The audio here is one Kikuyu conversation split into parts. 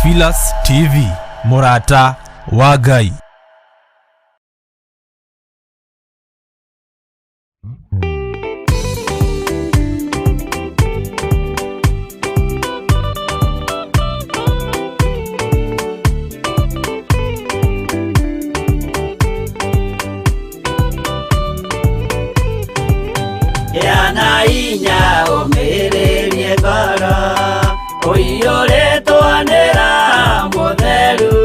Theophilus TV, mũrata wa Ngai. Gĩa inya ũmĩrĩrie ngoro ũiyũrĩtwo nĩ Roho Mũtheru,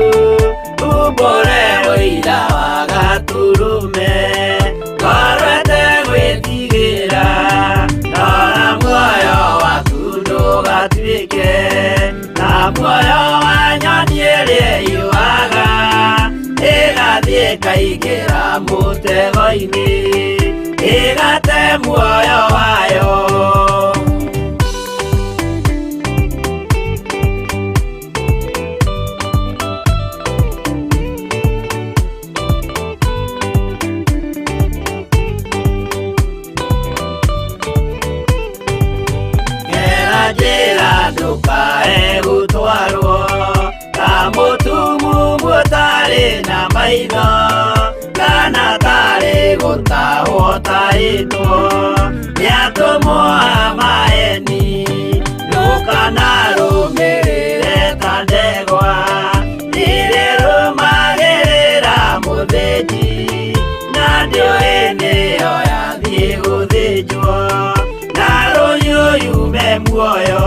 umbũre ũira wa Gatũrũme, ngoro ĩtegwĩtigĩra, rora muoyo waku ndũgatuĩke ta muoyo wa nyoni ĩrĩa ĩũaga, ĩgathiĩ ĩkaingĩra mũtego-inĩ, ĩgate muoyo wayo. Gera njĩra ndũkae gũtwarwo ta mũtumumu ũtarĩ na maitho, kana tarĩ gũtahwo tahĩtwo nĩ atũmwo a maeni. Ndũkanarũmĩrĩre ta ndegwa ĩrĩa ĩrũmagĩrĩra mũthĩnji, na ndĩũĩ nĩyo yathiĩ gũthĩnjwo, na rũhiũ yume muoyo.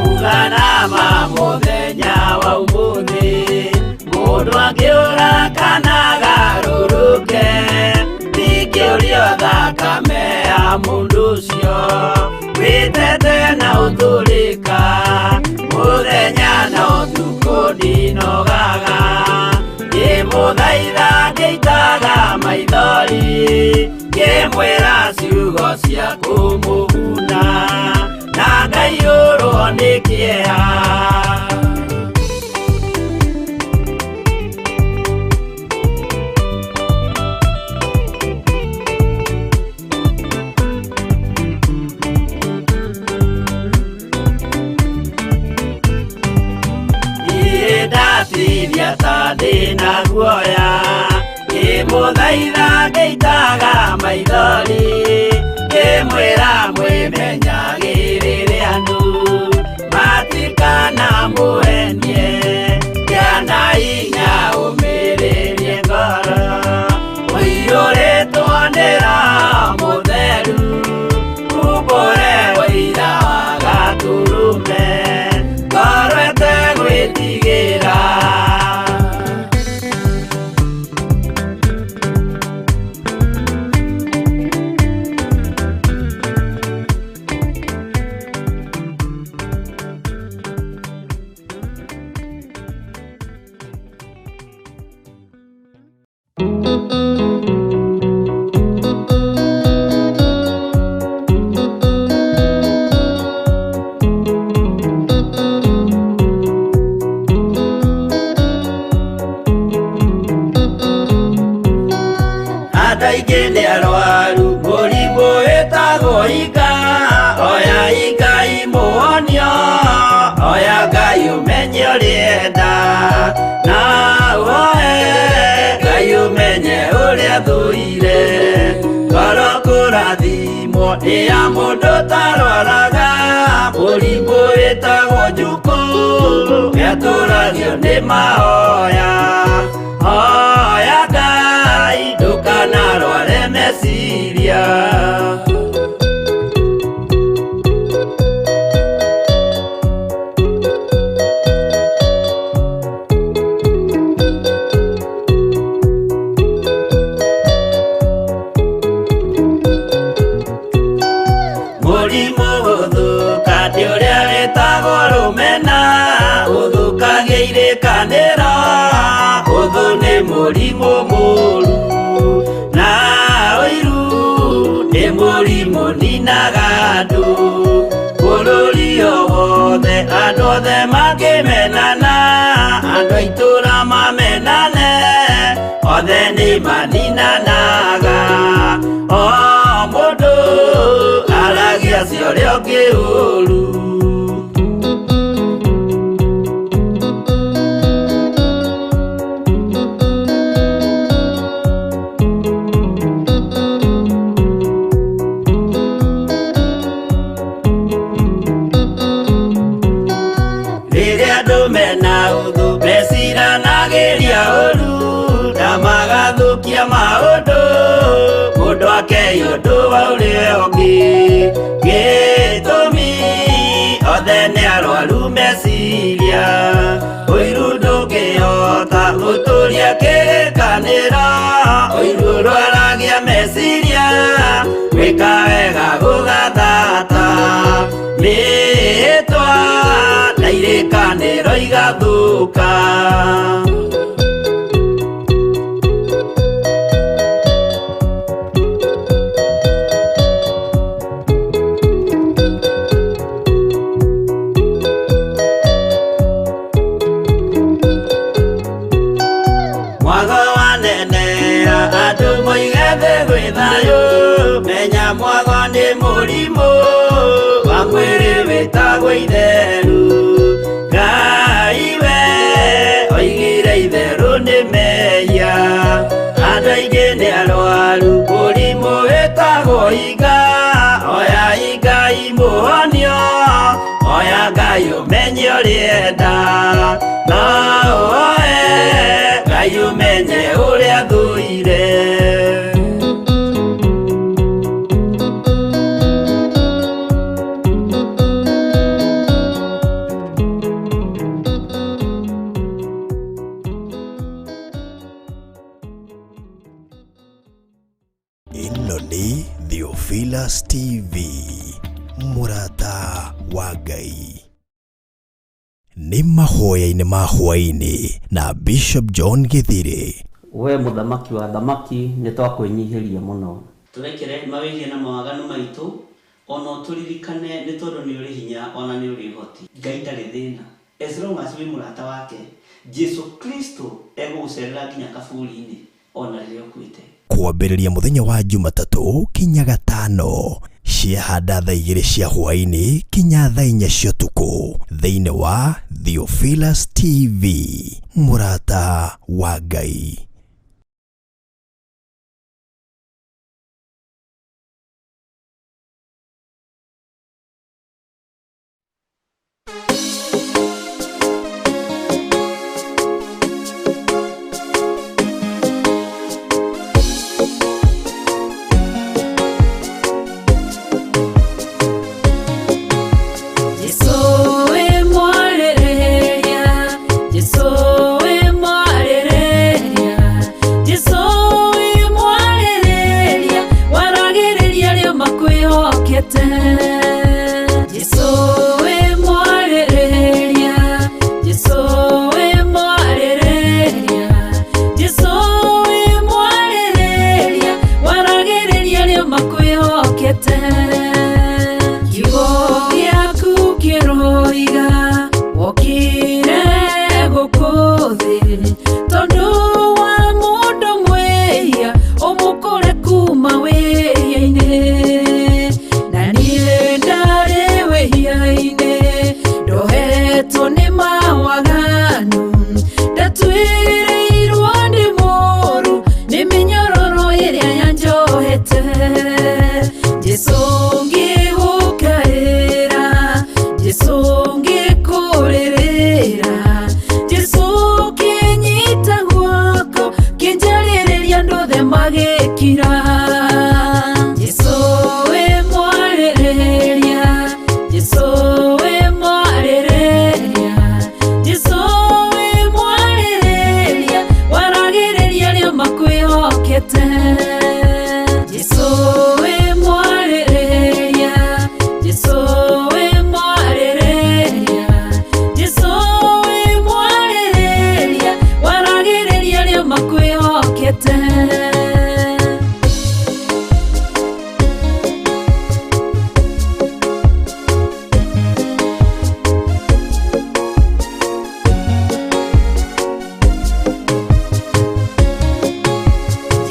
Uganama mũthenya wa ũmũthĩ, mũndũ angĩũra kana agarũrũke, ndingĩũrio thakame ya mũndũ ũcio, wĩtete na ũtũrĩka, mũthenya na ũtukũ ndinogaga, ngĩmũthaitha ngĩitaga maithori, ngĩmwĩra ciugo cia kũmũguna, na ngaiyũrwo nĩ kĩeha. Niĩ ndatithia ta ndĩna guoya, ngĩmũthaitha ngĩitaga maithori, ngĩmwĩra mwĩmenyagĩrĩre andũ matikanamũhenie, gĩa na hinya ũmĩrĩrie ngoro, ũiyũrĩtwo nĩ Roho Mũtheru, umbũre ũira wa Gatũrũme, ngoro ĩtegwĩtigĩra. Andũ aingĩ nĩ arwaru mũrimũ wĩtagwo ika, oya Ngai mũhonio, oya Ngai ũmenye ũrĩa enda, na ũhoe Ngai ũmenye ũrĩa thũire, ngoro kũrathimwo nĩ ya mũndũ ũtarwaraga, mũrimũ wĩtagwo njukũ, nĩatũragio nĩ mahoya. Hoya Ngai ndũkanarware meciria. Mũrimũ gũthũka nĩ ũrĩa wĩtagwo rũmena, ũthũkagia irĩkanĩro, ũthũ nĩ mũrimũ mũru, na ũiru nĩ mũrimũ ninaga andũ, bũrũri o wothe andũ othe mangĩ Andũ a itũũra mamenane othe nĩ maninanaga. O mũndũ aragia cia ũrĩa ũngĩ ũru. Rĩrĩa andũ mena ũthũ meciranagĩria ũru na magathũkia maũndũ, mũndũ akei ũndũ wa ũrĩa ũngĩ. Gĩtũmi othe nĩ arwaru meciria, ũiru ndũngĩhota gũtũria kĩrĩkanĩro. Ũiru ũrwaragia meciria, gwĩka wega gũgathata. Mĩhĩtwa na irĩkanĩro igathũka. Mwago wanenea andũ moige thĩ gwĩ thayũ, menya mwago nĩ mũrimũ wa mwĩrĩ wĩtagwo itheru. Ngai we oigire itherũ nĩ mehia, andũ aingĩ nĩ arwaru mũrimũ wĩtagwo iga. Oya Ngai mũhonio, oya Ngai ũmenye ũrĩa enda, no ũoe Ngai ũmenye ũrĩa thũire. Ĩno nĩ Theophilus TV, mũrata wa Ngai. Nĩ mahoya-inĩ ma hwaĩ-inĩ na Bishop John Gĩthirĩ. We mũthamaki wa thamaki, nĩ twakwĩnyihĩria mũno. Tũrekere mawĩhia na mawaganu maitũ, ona ũtũririkane nĩ tondũ nĩ ũrĩ hinya ona nĩ ũrĩ ũhoti. Ngai ndarĩ thĩna. As long as wĩ mũrata wake, Jesu Kristo egũgũcerera nginya kaburi-inĩ ona rĩrĩa ũkuĩte. Kwambĩrĩria mũthenya wa Jumatatũ kinya gatano ciahanda thaa 2 cia hwaĩ-inĩ kinya thaa 4 cia ũtukũ thĩinĩ wa Theophilus TV, mũrata wa Ngai. Jesu we mwarĩrĩria, Jesu we mwarĩrĩria,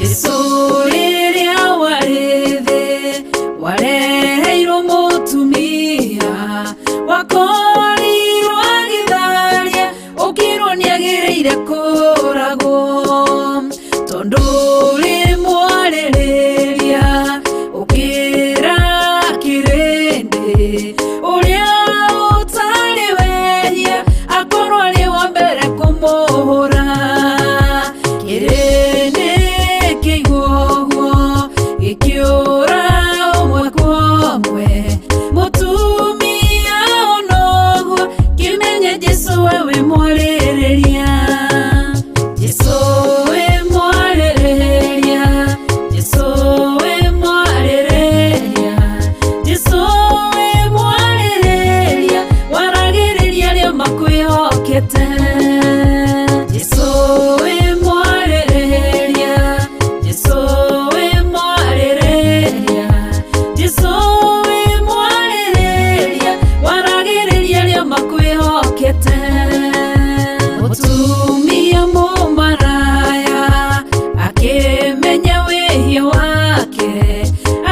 Jesu rĩrĩa warĩ thĩ wareheirwo mũtumia wakorirwo agĩtharia ũkĩrwo nĩagĩrĩire kũragwo tondũ ũrĩ mwarĩrĩria ũkĩra kĩrĩndĩ ũrĩa ũtarĩ wehia akorwo arĩ wa mbere kũmũhũra kĩrĩndĩ kĩigua ũguo gĩkĩũra ũmwe kwa ũmwe mũtumia onoguo kĩmenye Jesu we wĩ mwarĩrĩria Jesu wĩ mwarĩrĩria Jesu wĩ mwarĩrĩria Jesu wĩ mwarĩrĩria waragĩrĩria arĩa makwĩhokete Jesu wĩ mwarĩrĩria Jesu wĩ mwarĩrĩria Jesu wĩ mwarĩrĩria waragĩrĩria arĩa makwĩhokete mũtumia mũmaraya akĩmenya wĩhia wake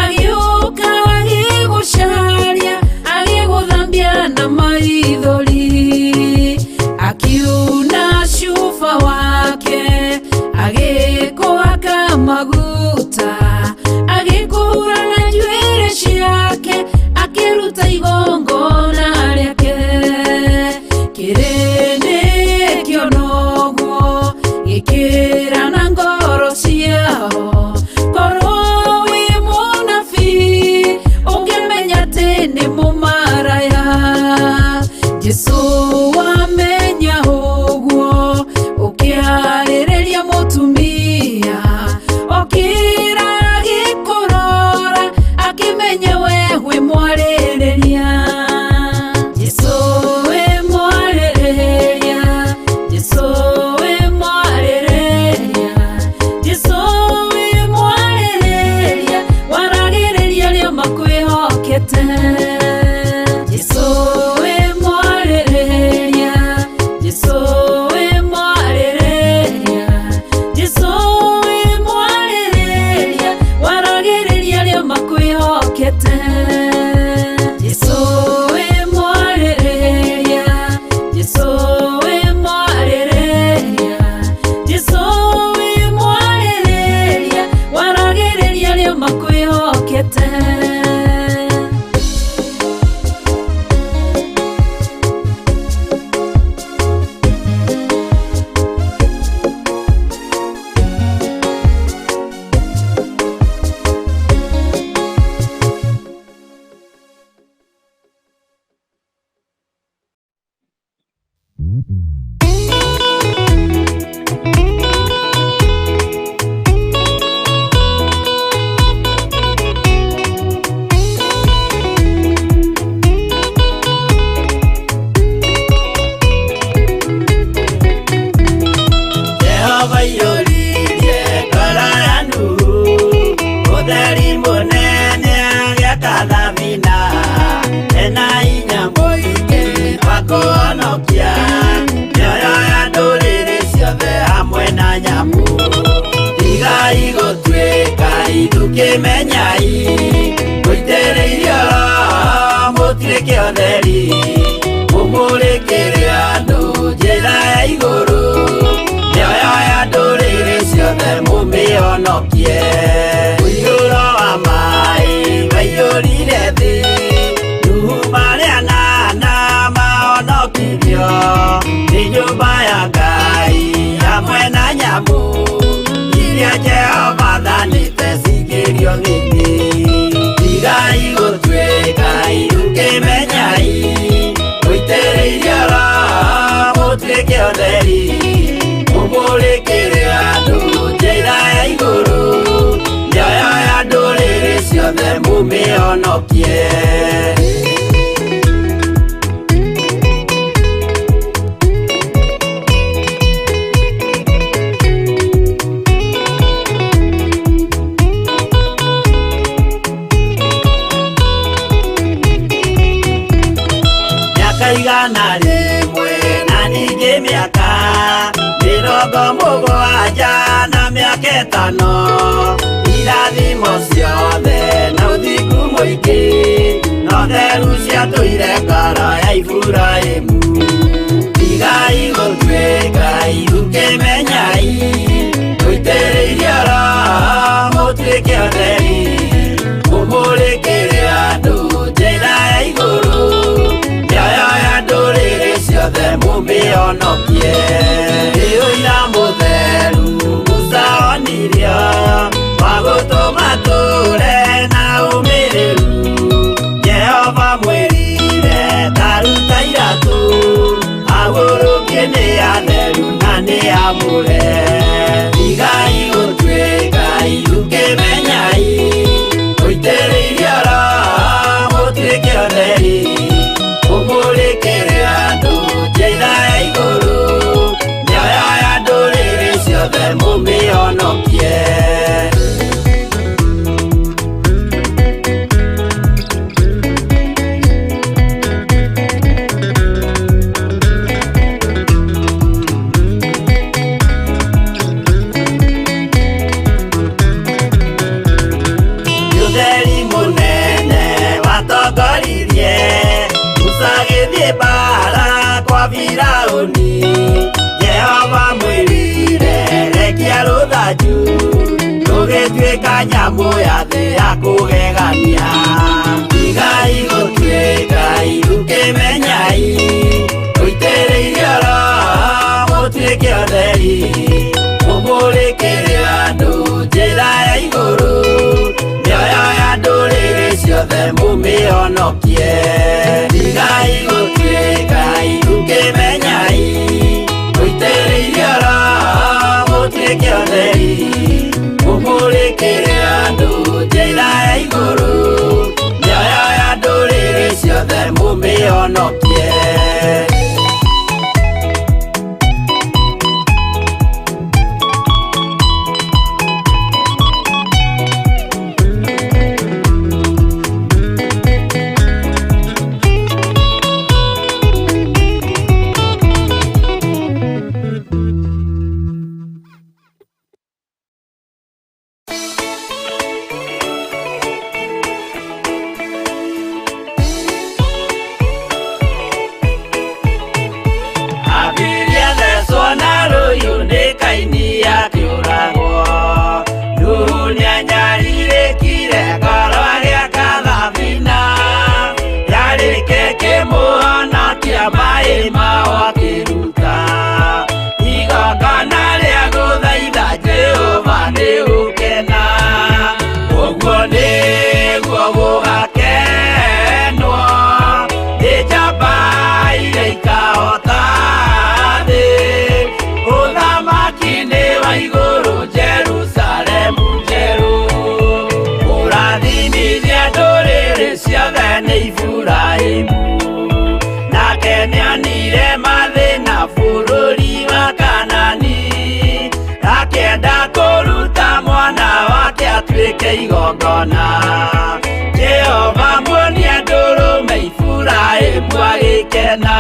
agĩũka agĩgũcaria agĩgũthambia na maithori akiuna cuba wake agĩkũhaka maguta agĩkũhura na njuĩrĩ ciake akĩruta igongona rĩake kĩrĩndĩ kĩona ũguo gĩkĩra na ngoro ciao korwo wĩ mũnabii ũngĩmenya atĩ nĩ mũmaraya Jesu wamenya ũguo ũkĩarĩrĩria mũtumia okĩra agĩkũrora akĩmenya we wĩ mwarĩrĩria Jesu wĩ mwarĩrĩria Jesu wĩ mwarĩrĩria Jesu wĩ mwarĩrĩria waragĩrĩria arĩa makwĩhokete Jesu wĩ mwarĩrĩria Jesu wĩ mwarĩrĩria Jesu wĩ mwarĩrĩria waragĩrĩria arĩa makwĩhokete Jesu wĩ mwarĩrĩria Jesu wĩ mwarĩrĩria Jesu wĩ mwarĩrĩria waragĩrĩria arĩa makwĩhokete. Jehova iyũririe ngoro ya Nuhu, ũtheri mũnene agĩaka thabina, ena hinya mũingĩ wa kũhonokia mĩoyo ya ndũrĩrĩ ciothe hamwe na nyamũ. Tigai gũtuĩka ithukĩmenyai, mũitĩrĩirio Roho mũtirĩ kĩotheri, mũmũrĩkĩre andũ njĩra ya igũrũ mĩoyo ya ndũrĩrĩ ciothe mũmĩhonokie. Mũiyũro wa maĩ waiyũrire thĩ, Nuhu marĩ anana mahonokirio nĩ nyũmba ya Ngai hamwe na nyamũ iria Jehova athanĩte cingĩrio thĩinĩ. Tigai gũtuĩka ithukĩmenyai, mũitĩrĩirio Roho mũtuĩke ũtheri, mũmũrĩkĩre andũ njĩra ya igũrũ mĩoyo ya ndũrĩrĩ ciothe mũmĩhonokie. Mĩaka 101 na ningĩ mĩaka 70 na Mĩaka ĩtano irathimo ciothe na ũthingu mũingĩ na ũtheru ciatũire ngoro ya Iburahĩmu. Tigai gũtuĩka irukĩmenyai mũitĩrĩirie Roho mũtuĩke atheri mũmũrĩkĩre andũ njĩra ya igũrũ mĩoyo ya ndũrĩrĩ ciothe mũmĩhonokie. Nĩ ũira mũtheru Musa onirio wa gũtũma tũre na ũmĩrĩru. Jehova mwĩrire ta ruta iratũ agũrũkie nĩ atheru na nĩ amũre. Tigai gũtuĩka irukĩmenyai mũitĩrĩirie Roho mũtuĩke atheri mũmũrĩkĩre andũ njĩra ya igũrũ mĩoyo ya ndũrĩrĩ ciothe mũmĩhonokie. Ũtheri mũnene watongoririe Musa agĩthiĩ mbaara kwa Firaũni. Jehova mwĩrire rekia rũthanju rũgĩtuĩka nyamũ ya thĩ ya kũgegania. Tigai gũtuĩka irukĩmenyai mũitĩrĩirie Roho mũtuĩke atheri mũmũrĩkĩre andũ njĩra ya igũrũ mĩoyo ya ndũrĩrĩ ciothe mũmĩhonokie. Tigai gũtuĩka irukĩmenyai mũitĩrĩirie Roho mũtuĩke atheri mũmũrĩkĩre andũ njĩra ya igũrũ mĩoyo ya ndũrĩrĩ ciothe mũmĩhonokie. Abiria thecwo na rũhiũ nĩ Kaini akĩũragwo. Nuhu nĩanyarirĩkire ngoro agĩaka thabina. Yarĩke kĩmũhonokia maĩ mao akĩruta. Igongona rĩa gũthaitha Jehova nĩ gũkena. Ũguo nĩguo gũgakenwo nĩ njamba iria ikahota thĩ. Ũthamaki nĩ wa igũrũ Jerusalemu njerũ. Kũrathimithia ndũrĩrĩ ciothe nĩ Iburahĩmu. Nake nĩonire mathĩna bũrũri wa Kanani. Akĩenda kũruta mwana wake atuĩke igongona. Jehova muonia ndũrũme Iburahĩmu agĩkena.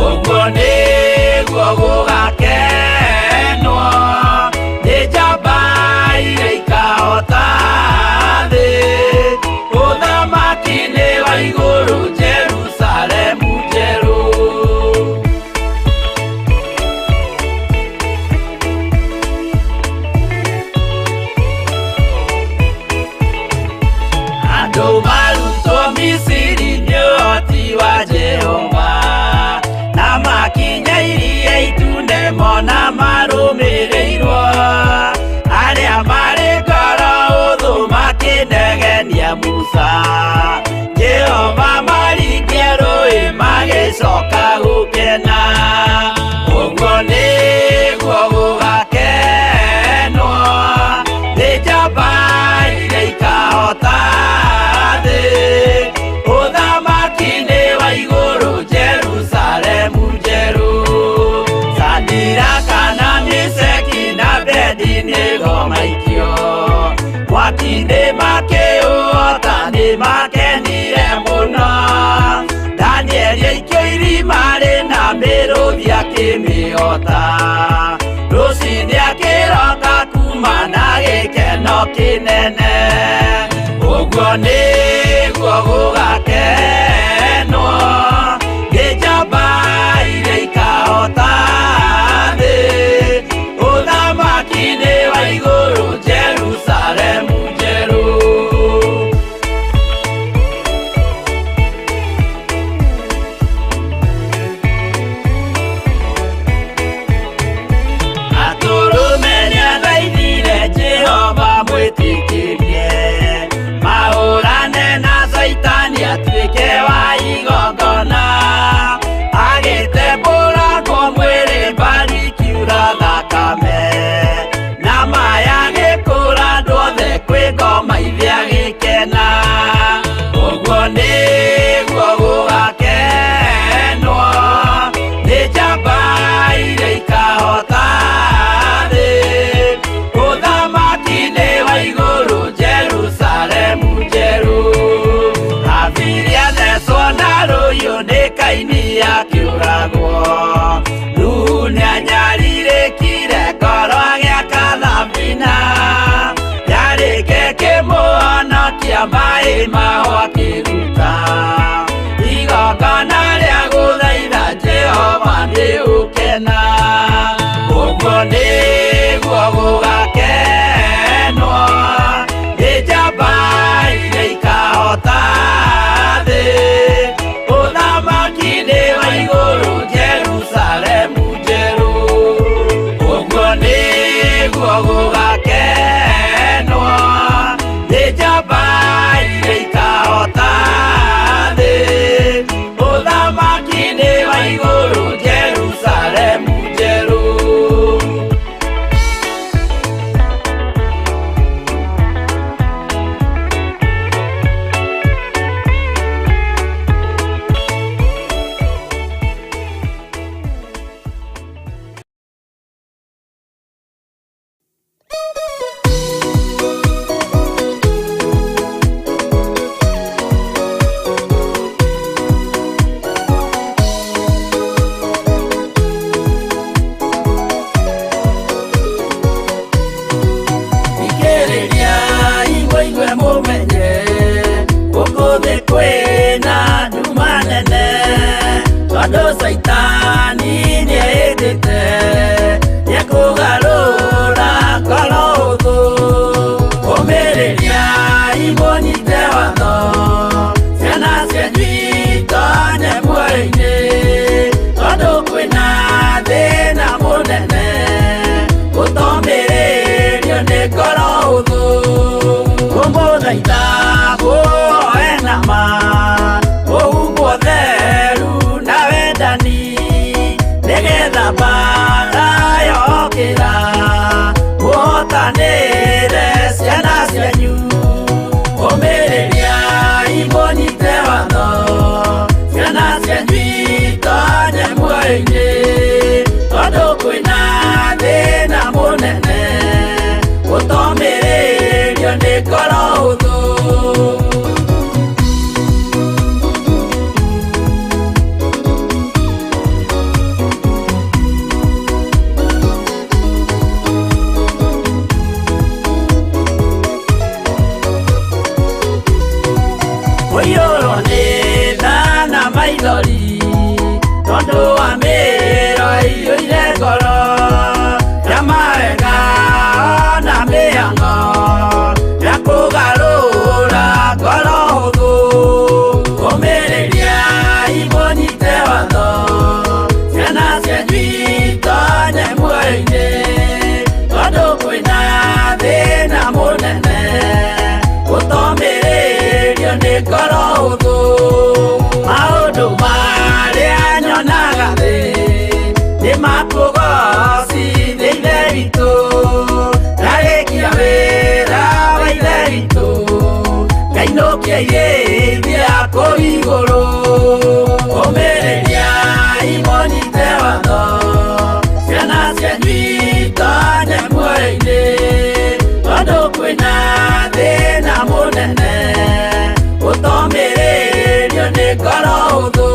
Ũguo nĩguo gũgakenwo nĩ njamba iria ikahota thĩ. Ũthamaki nĩ wa igũrũ Jerusalemu njerũ. Andũ marutwo Misiri nĩ ũhoti wa Jehova na makinya iria itune mona marũmĩrĩirwo. Arĩa marĩ ngoro ũthũ makĩnegenia Musa. Jehova maringia rũĩ magĩcoka gũkena. Ũguo nĩguo gũgakenwo nĩ njamba iria ikahota thĩ. Ũthamaki nĩ wa igũrũ Jerusalemu njerũ. Sadiraka na Meshaki na Abednego maikio mwaki-inĩ makĩũhota nĩ makenire mũno. Danieli aikio irima rĩna mĩrũthi akĩmĩhota. Rũciinĩ akĩroka Tũkuma na gĩkeno kĩnene ũguo nĩguo gũgakenwo nĩ njamba iria ikahota thĩ ũthamaki-inĩ wa igũrũ Jerusalemu njerũ. Atũrũme nĩathaithire Jehova mwĩtĩkĩrie mahũrane na Caitani atuĩke wa igongona agĩtembũrangwo mwĩrĩ mbari ikiura thakame na maya gĩkũra andũ othe kwĩ ngoma ithe agĩkena ũguo nĩguo gũgakenwo nĩ njamba iria ikahota thĩ ũthamaki-inĩ wa igũrũ Jerusalemu njerũ. Habili athecwo na rũhiũ nĩ Kaini akĩũragwo Nuhu nĩanyarirĩkire ngoro agĩaka thabina yarĩke kĩmũhonokia maĩ maho akĩruta igongona rĩa gũthaitha Jehova nĩ ũkena ũguo nĩguo gũgakenwo nĩ njamba iria ikahota thĩ ũthamaki-inĩ wa igũrũ Jerusalemu njerũ ũguo nĩguo gũgakenwo nĩ njamba iria ikahota thĩ ũthamaki-inĩ wa igũrũ Jerusalemu njerũ. Thikĩrĩria mũigue mũmenye gũkũ thĩ kwĩna nduma nene tondũ Caitani nĩehĩtĩte nĩekũgarũra ngoro ũthũ ũmĩrĩria mũnyite watho ciana cianyu itonye muoyo-inĩ tondũ kwĩna thĩna mũnene gũtomĩrĩrio nĩ ngoro ũthũ kũmũthaitha mũhoe na ma mũhumbwo theru na wendani nĩgetha mbaara yokĩra mũhotanĩre ciana cianyu ũmĩrĩria mũnyite watho ciana cianyu itonye muoyo-inĩ tondũ kwĩna thĩna mũnene gũtomĩrĩrio nĩ ngoro ũthũ. Kũiyũrwo nĩ tha na maithori tondũ wa mĩĩro ĩiyũire ngoro ya mawega na mĩhang'o ya kũgarũra ngoro hũthũ ũmĩrĩria mũnyite watho ciana cianyu itonye muoyo-inĩ tondũ kwĩna thĩna mũnene gũtomĩrĩrio nĩ ngoro hũthũ maũndũ marĩa nyonaga thĩ nĩ makũgocithia Ithe witũ ndarĩkia wĩra wa Ithe witũ ngainũkia irĩithia kũu igũrũ ũmĩrĩria mũnyite watho ciana cianyu itonye muoyo-inĩ tondũ kwĩna thĩna mũnene gũtomĩrĩrio nĩ ngoro hũthũ.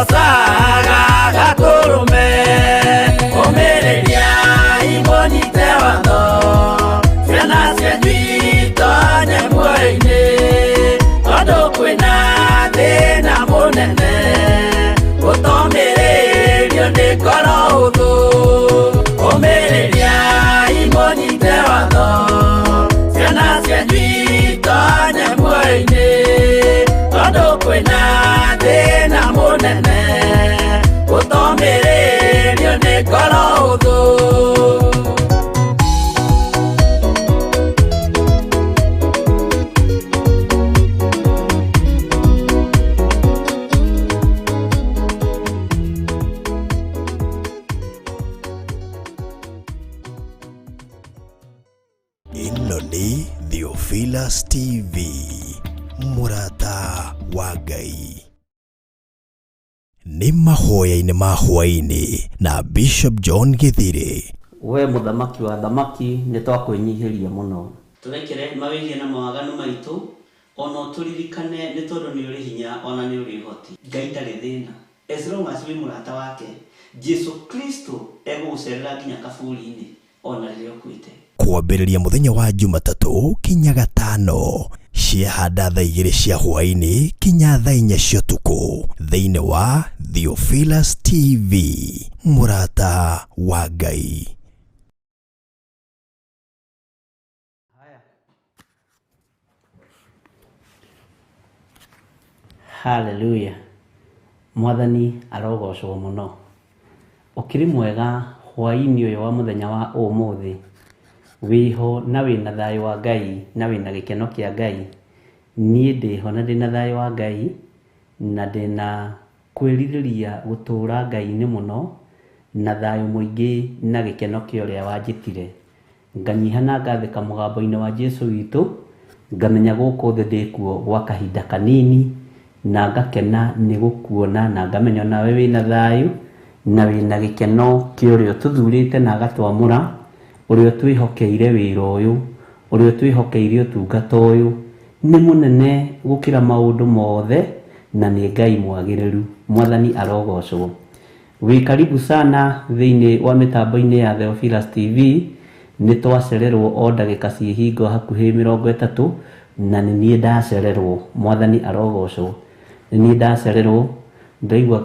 Gocaga gatũrũme ũmĩrĩriai mũnyite watho ciana cianyu itonye muoyo-inĩ tondũ kwĩna thĩna mũnene ũtomĩrĩrio nĩ ngoro hũthũ ũmĩrĩriai mũnyite watho ciana cianyu itonye muoyo-inĩ tondũ kwĩna thĩna mũnene ũtomĩrĩrio nĩ ngoro hũthũ. Ĩno nĩ Theophilus TV, mũrata wa Ngai. Nĩ mahoya-inĩ ma hwaĩ-inĩ na Bishop John Githiri. We mũthamaki wa thamaki nĩ twakwĩnyihĩria mũno. Tũrekere mawĩhia na mawaganu maitũ ona ũtũririkane nĩ tondũ nĩ ũrĩ hinya ona nĩ ũrĩ ũhoti. Ngai ndarĩ thĩna. As long as wĩ mũrata wake, Jesu Kristo egũgũcerera nginya kaburi-inĩ ona rĩrĩa ũkuĩte. Kwambĩrĩria mũthenya wa Jumatatũ kinya gatano ciahanda thaa 2 cia hwaĩ-inĩ kinya thaa 4 cia ũtukũ thĩinĩ wa Theophilus TV, mũrata wa Ngai. Hallelujah. Mwathani arogocwo mũno. Ũkĩrĩ mwega hwaĩ-inĩ ũyũ wa mũthenya wa ũmũthĩ. Wĩho na wĩna thayũ wa Ngai na wĩna gĩkeno kĩa Ngai. Niĩ ndĩho na ndĩna thayũ wa Ngai na ndĩna kwĩrirĩria gũtũũra Ngai-inĩ mũno na thayũ mũingĩ na gĩkeno kĩa ũrĩa wanjĩtire. Nganyiha na ngathĩka mũgambo-inĩ wa Jesu witũ, ngamenya gũkũ thĩ ndĩkuo gwa kahinda kanini na ngakena nĩ gũkuona na ngamenya nawe wĩna thayũ na wĩna gĩkeno kĩa ũrĩa ũtũthurĩte na agatwamũra, ũrĩa ũtwĩhokeire wĩra ũyũ, ũrĩa ũtwĩhokeire ũtungata ũyũ nĩ mũnene gũkĩra maũndũ mothe na nĩ Ngai mwagĩrĩru. Mwathani arogocwo. Wĩ karibu sana thĩinĩ wa mĩtambo-inĩ ya Theophilus TV. Nĩ twacererwo o ndagĩka ciĩhingo hakuhĩ 30 na nĩ niĩ ndacererwo. Mwathani arogocwo. Nĩ niĩ ndacererwo, ndaigua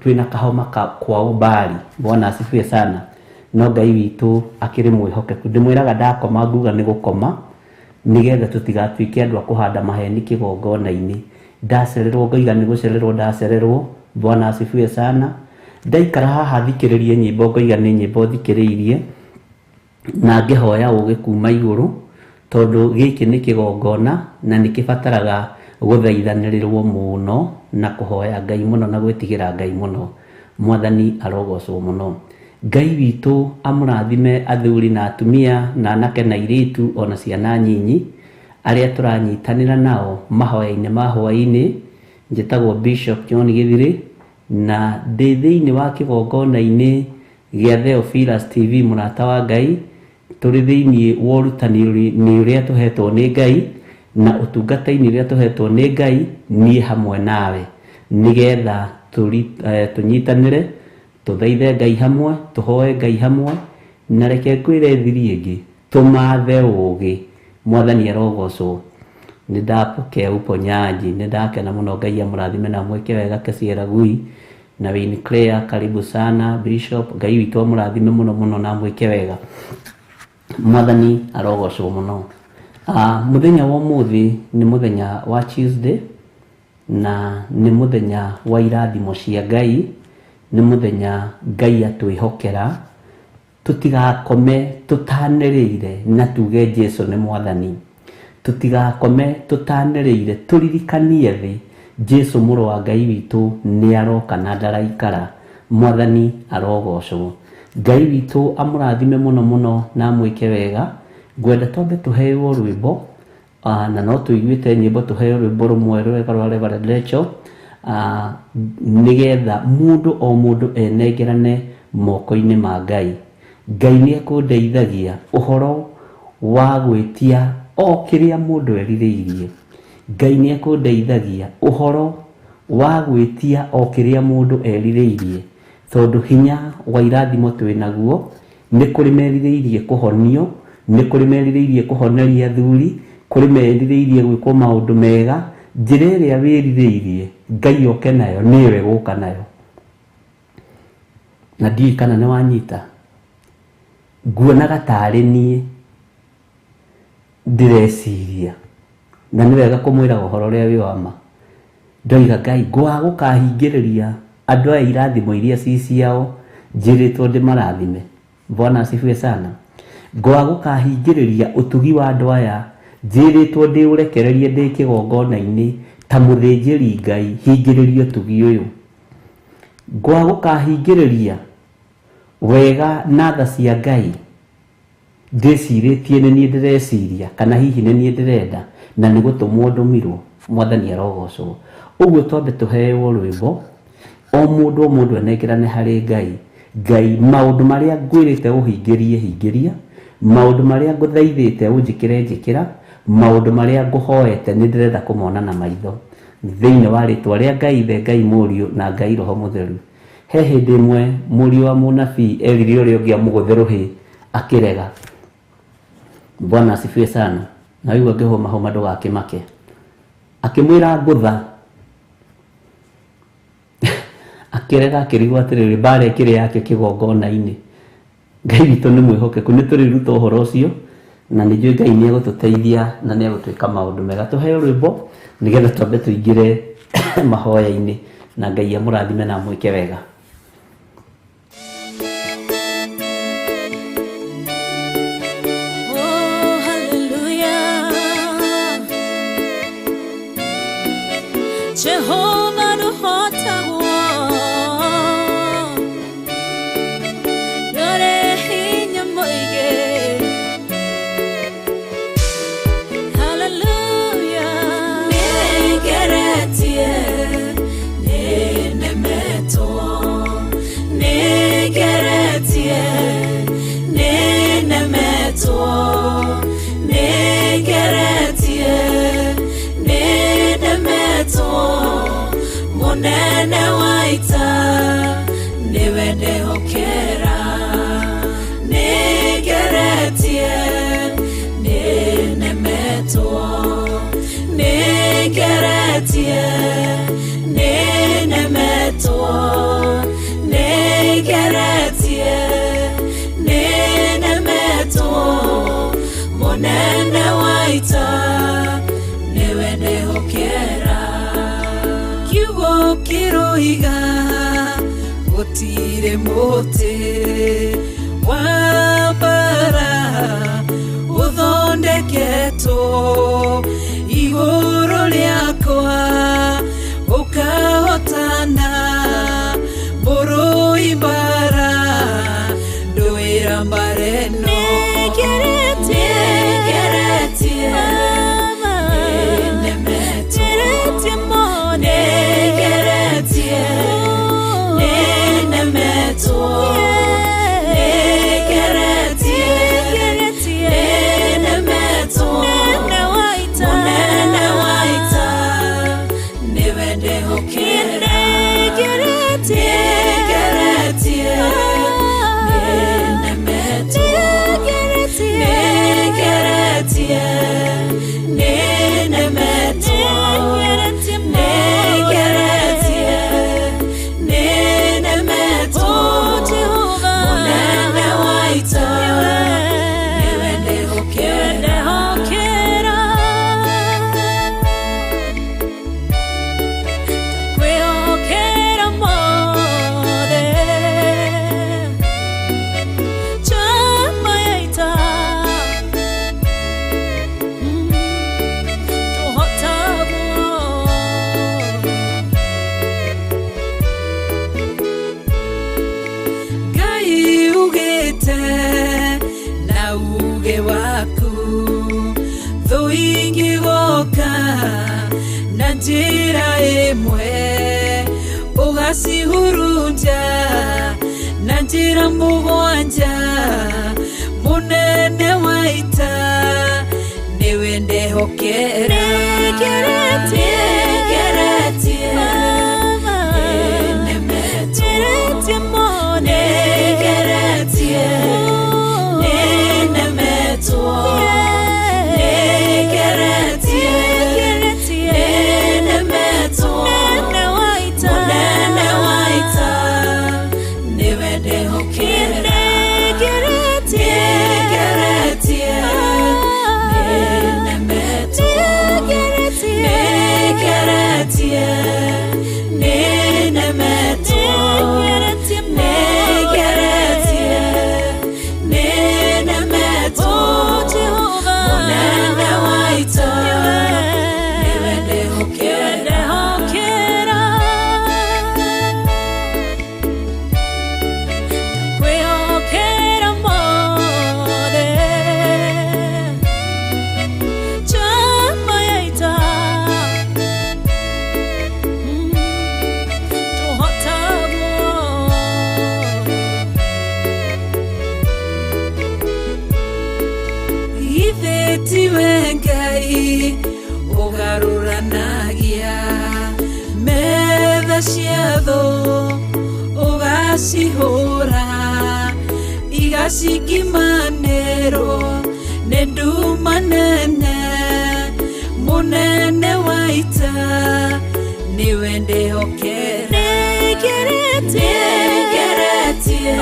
twĩna kahoma kwa umbali. Bwana asifiwe sana. No Ngai witũ akĩrĩ mwĩhokeku. Ndĩmwĩraga ndakoma nguga nĩ gũkoma nĩgetha tũtigatuĩke andũ a kũhanda maheni kĩgongona-inĩ. Ndacererwo ngoiga nĩ gũcererwo ndacererwo. Bwana asifiwe sana. Ndaikara haha thikĩrĩrie nyĩmbo ngoiga nĩ nyĩmbo thikĩrĩirie na ngĩhoya ũgĩ kuma igũrũ tondũ gĩkĩ nĩ kĩgongona na nĩ kĩbataraga gũthaithanĩrĩrwo mũno na kũhoya Ngai mũno na gwĩtigĩra Ngai mũno. Mwathani arogocwo mũno. Ngai witũ amũrathime athuri na atumia na anake na airĩtu ona ciana nyinyi arĩa tũranyitanĩra nao mahoya-inĩ ma hwaĩ-inĩ. Njĩtagwo Bishop John Githiri na ndĩ thĩinĩ wa kĩgongona-inĩ gĩa Theophilus TV, mũrata wa Ngai. Tũrĩ thĩinĩ wa ũrutani ũrĩa tũhetwo nĩ Ngai na ũtungata-inĩ ũrĩa tũhetwo nĩ Ngai, niĩ hamwe nawe, nĩgetha tũnyitanĩre, tũthaithe Ngai hamwe, tũhoe Ngai hamwe, na reke ngwĩre thiri ĩngĩ, tũmathe ũũgĩ. Mwathani arogocwo. Nĩ ndapokea uponyaji, nĩ ndakena mũno. Ngai amũrathime na amwĩke wega. Kesiera Gui na Wayne Clare, karibu sana Bishop. Ngai witũ amũrathime mũno mũno na amwĩke wega. Mwathani arogocwo mũno. Mũthenya wa ũmũthĩ nĩ mũthenya wa Tuesday na nĩ mũthenya wa irathimo cia Ngai, nĩ mũthenya Ngai atwĩhokera tũtigakome tũtanĩrĩire na tuge Jesu nĩ Mwathani. Tũtigakome tũtanĩrĩire tũririkanie thĩ Jesu mũrũ wa Ngai witũ nĩ aroka na ndaraikara. Mwathani arogocwo. Ngai witũ amũrathime mũno mũno na amwĩke wega. Ngwenda twambe tũheo rwĩmbo, na no tũiguĩte nyĩmbo, tũheo rwĩmbo rũmwe rwega rwa Reverend Rachel, nĩgetha mũndũ o mũndũ enengerane moko-inĩ ma Ngai. Ngai nĩ ekũndeithagia ũhoro wa gwĩtia o kĩrĩa mũndũ erirĩirie. Ngai nĩ ekũndeithagia ũhoro Wa gwĩtia o kĩrĩa mũndũ erirĩirie, tondũ hinya wa irathimo twĩ naguo. Nĩ kũrĩ merirĩirie kũhonio, nĩ kũrĩ merirĩirie kũhoneria athuri, kũrĩ merirĩirie gwĩkwo maũndũ mega. Njĩra ĩrĩa wĩrirĩirie Ngai oke nayo nĩyo ĩgũka nayo. Na ndiũĩ kana nĩ wanyita. Nguonaga tarĩ niĩ ndĩreciria, na nĩ wega kũmwĩra ũhoro ũrĩa wĩ wa ma. Ndoiga, Ngai, ngwaga gũkahingĩrĩria andũ aya irathimo iria ci ciao njĩrĩtwo ndĩmarathime. Bwana asifiwe sana. Ngwaga gũkahingĩrĩria ũtugi wa andũ aya njĩrĩtwo ndĩũrekererie ndĩ kĩgongona-inĩ ta mũthĩnjĩri Ngai, hingĩrĩrie ũtugi ũyũ. Ngwaga gũkahingĩrĩria wega na tha cia Ngai ndĩcirĩtie nĩ niĩ ndĩreciria, kana hihi nĩ niĩ ndĩrenda, na nĩ gũtũmwo ndũmirwo. Mwathani arogocwo. Ũguo twambe tũheo rwĩmbo, o mũndũ o mũndũ anengerane harĩ Ngai. Ngai, maũndũ marĩa ngwĩrĩte ũhingĩrie, hingĩria. Maũndũ marĩa ngũthaithĩte ũnjĩkĩre, njĩkĩra. Maũndũ marĩa ngũhoete nĩ ndĩrenda kũmona na maitho, thĩinĩ wa rĩtwa rĩa Ngai Ithe, Ngai Mũriũ na Ngai Roho Mũtheru. He hĩndĩ ĩmwe mũriũ wa mũnabii erire ũrĩa ũngĩ amũgũthe rũhĩ, akĩrega. Bwana asifiwe sana. Na waigua ngĩhũmahũma ndũgakĩmake. Akĩmwĩra ngũtha, akĩrega, akĩrigwo atĩrĩrĩ, mbara ĩkĩrĩ yake kĩgongona-inĩ. Ngai witũ nĩ mwĩhokeku, nĩ tũrĩruta ũhoro ũcio, na nĩ njũĩ Ngai nĩ egũtũteithia na nĩ egũtwĩka maũndũ mega. Tũheo rwĩmbo nĩgetha twambe tũingĩre mahoya-inĩ, na Ngai amũrathime na amwĩke wega. Oh, hallelujah. Jehovah nũhotagwo, ndũrĩ hinya mũingĩ. Hallelujah. Nĩngeretie, nĩnemetwo, nĩngeretie, nĩnemetwo, nĩngeretie, nĩnemetwo. Mũnene wa ita nĩwe ndehokera. Nĩngeretie, nĩnemetwo, nĩngeretie, nĩnemetwo, nĩngeretie, nĩnemetwo. Mũnene wa ita nĩwe ndehokera. Kiugo kĩroiga gũtirĩ mũtĩ wa mbara ũthondeketwo igũrũ rĩakwa ũkahotana. Mũrũi mbara ndũĩra mbara ĩno. Nĩngeretie, nĩnemetwo, nĩngeretie, nĩnemetwo, nĩngeretie, nĩnemetwo. Mũnene wa ita nĩwe ndehokera. Nĩngeretie, nĩnemetwo, nĩngeretie, nĩnemetwo, nĩngeretie, nĩnemetwo. Mũnene wa ita nĩwe ndehokera. Kwĩhokera mothe chama ya ita tũhotagwo. Ngai ugĩte na uge waku, thũ ingĩgoka na njĩra ĩmwe, ũgacihurunja na njĩra mũgwanja. Mũnene wa ita nĩwe ndehokera. Nĩngeretie, Nĩngeretie, nĩnemetwo, nĩngeretie, nĩnemetwo. Mũnene wa ita, nĩwe ndĩhokera. Kwĩhokera mothe njamba ya ita tũhotagwo Githĩ tiwe Ngai ũgarũranagia metha cia thũ, ũgacihũra igacingimanĩrwo nĩ nduma nene. Mũnene wa ita, nĩwe ndĩhokera. Nĩngeretie, Nĩngeretie,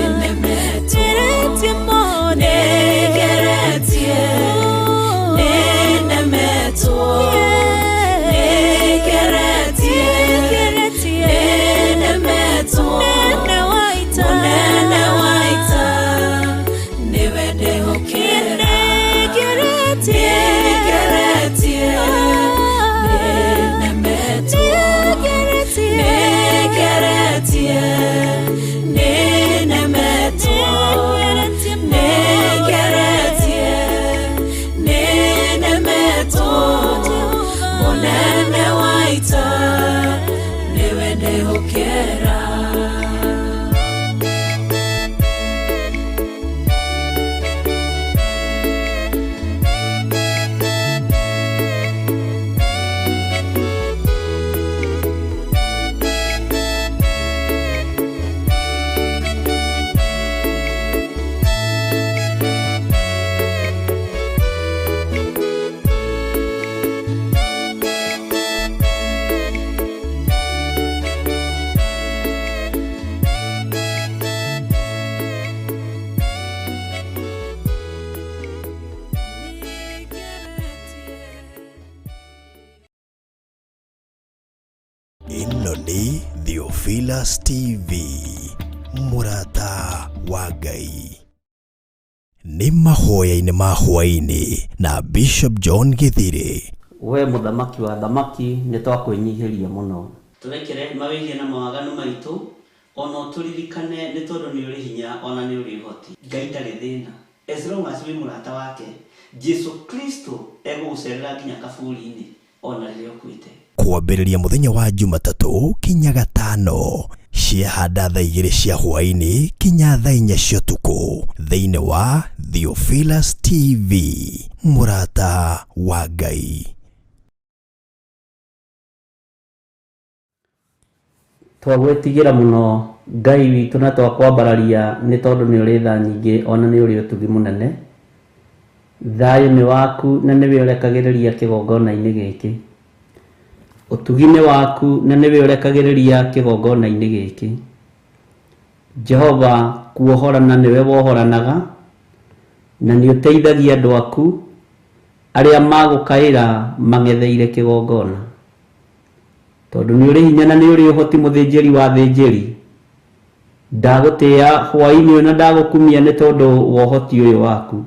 nĩnemetwo, ngeretie mothe, nĩngeretie, nĩnemetwo, nĩngeretie, ngeretie, nĩnemetwo. Mũnene wa ita, Mũnene wa ita, nĩwe ndĩhokera. Nĩngeretie, Nĩngeretie, nĩnemetwo, ngeretie, nĩngeretie, nĩnemetwo, nĩngeretie, nĩnemetwo. Mũnene wa ita, nĩwe ndĩhokera. Ĩno nĩ Theophilus TV, mũrata wa Ngai. Nĩ mahoya-inĩ ma hwaĩ-inĩ na Bishop John Gĩthirĩ. We mũthamaki wa thamaki, nĩ twakwĩnyihĩria mũno. Tũrekere mawĩhia na mawaganu maitũ, ona ũtũririkane nĩ tondũ nĩ ũrĩ hinya ona nĩ ũrĩ ũhoti. Ngai ndarĩ thĩna, as long as wĩ mũrata wake, Jesu Kristo egũgũcerera nginya kaburi-inĩ ona rĩrĩa ũkuĩte. Kwambĩrĩria mũthenya wa Jumatatũ kinya Gatano, ciahanda thaa 2 cia hwaĩ-inĩ kinya thaa 4 cia ũtukũ thĩinĩ wa Theophilus TV, mũrata wa Ngai. Twagwĩtigĩra mũno Ngai witũ na twakwambararia nĩ tondũ nĩ ũrĩ tha nyingĩ ona nĩ ũrĩ ũtugi mũnene. Thayũ nĩ waku na nĩwe ũrekagĩrĩria kĩgongona-inĩ gĩkĩ. Ũtugi nĩ waku na nĩwe ũrekagĩrĩria kĩgongona-inĩ gĩkĩ. Jehova, kuohorana nĩwe wohoranaga, na nĩ ũteithagia andũ aku arĩa magũkaĩra mang'etheire kĩgongona. Tondũ nĩ ũrĩ hinya na nĩ ũrĩ ũhoti, mũthĩnjĩri wa thĩnjĩri, ndagũtĩĩa hwaĩ-inĩ ũyũ na ndagũkumia nĩ tondũ wa ũhoti ũyũ waku.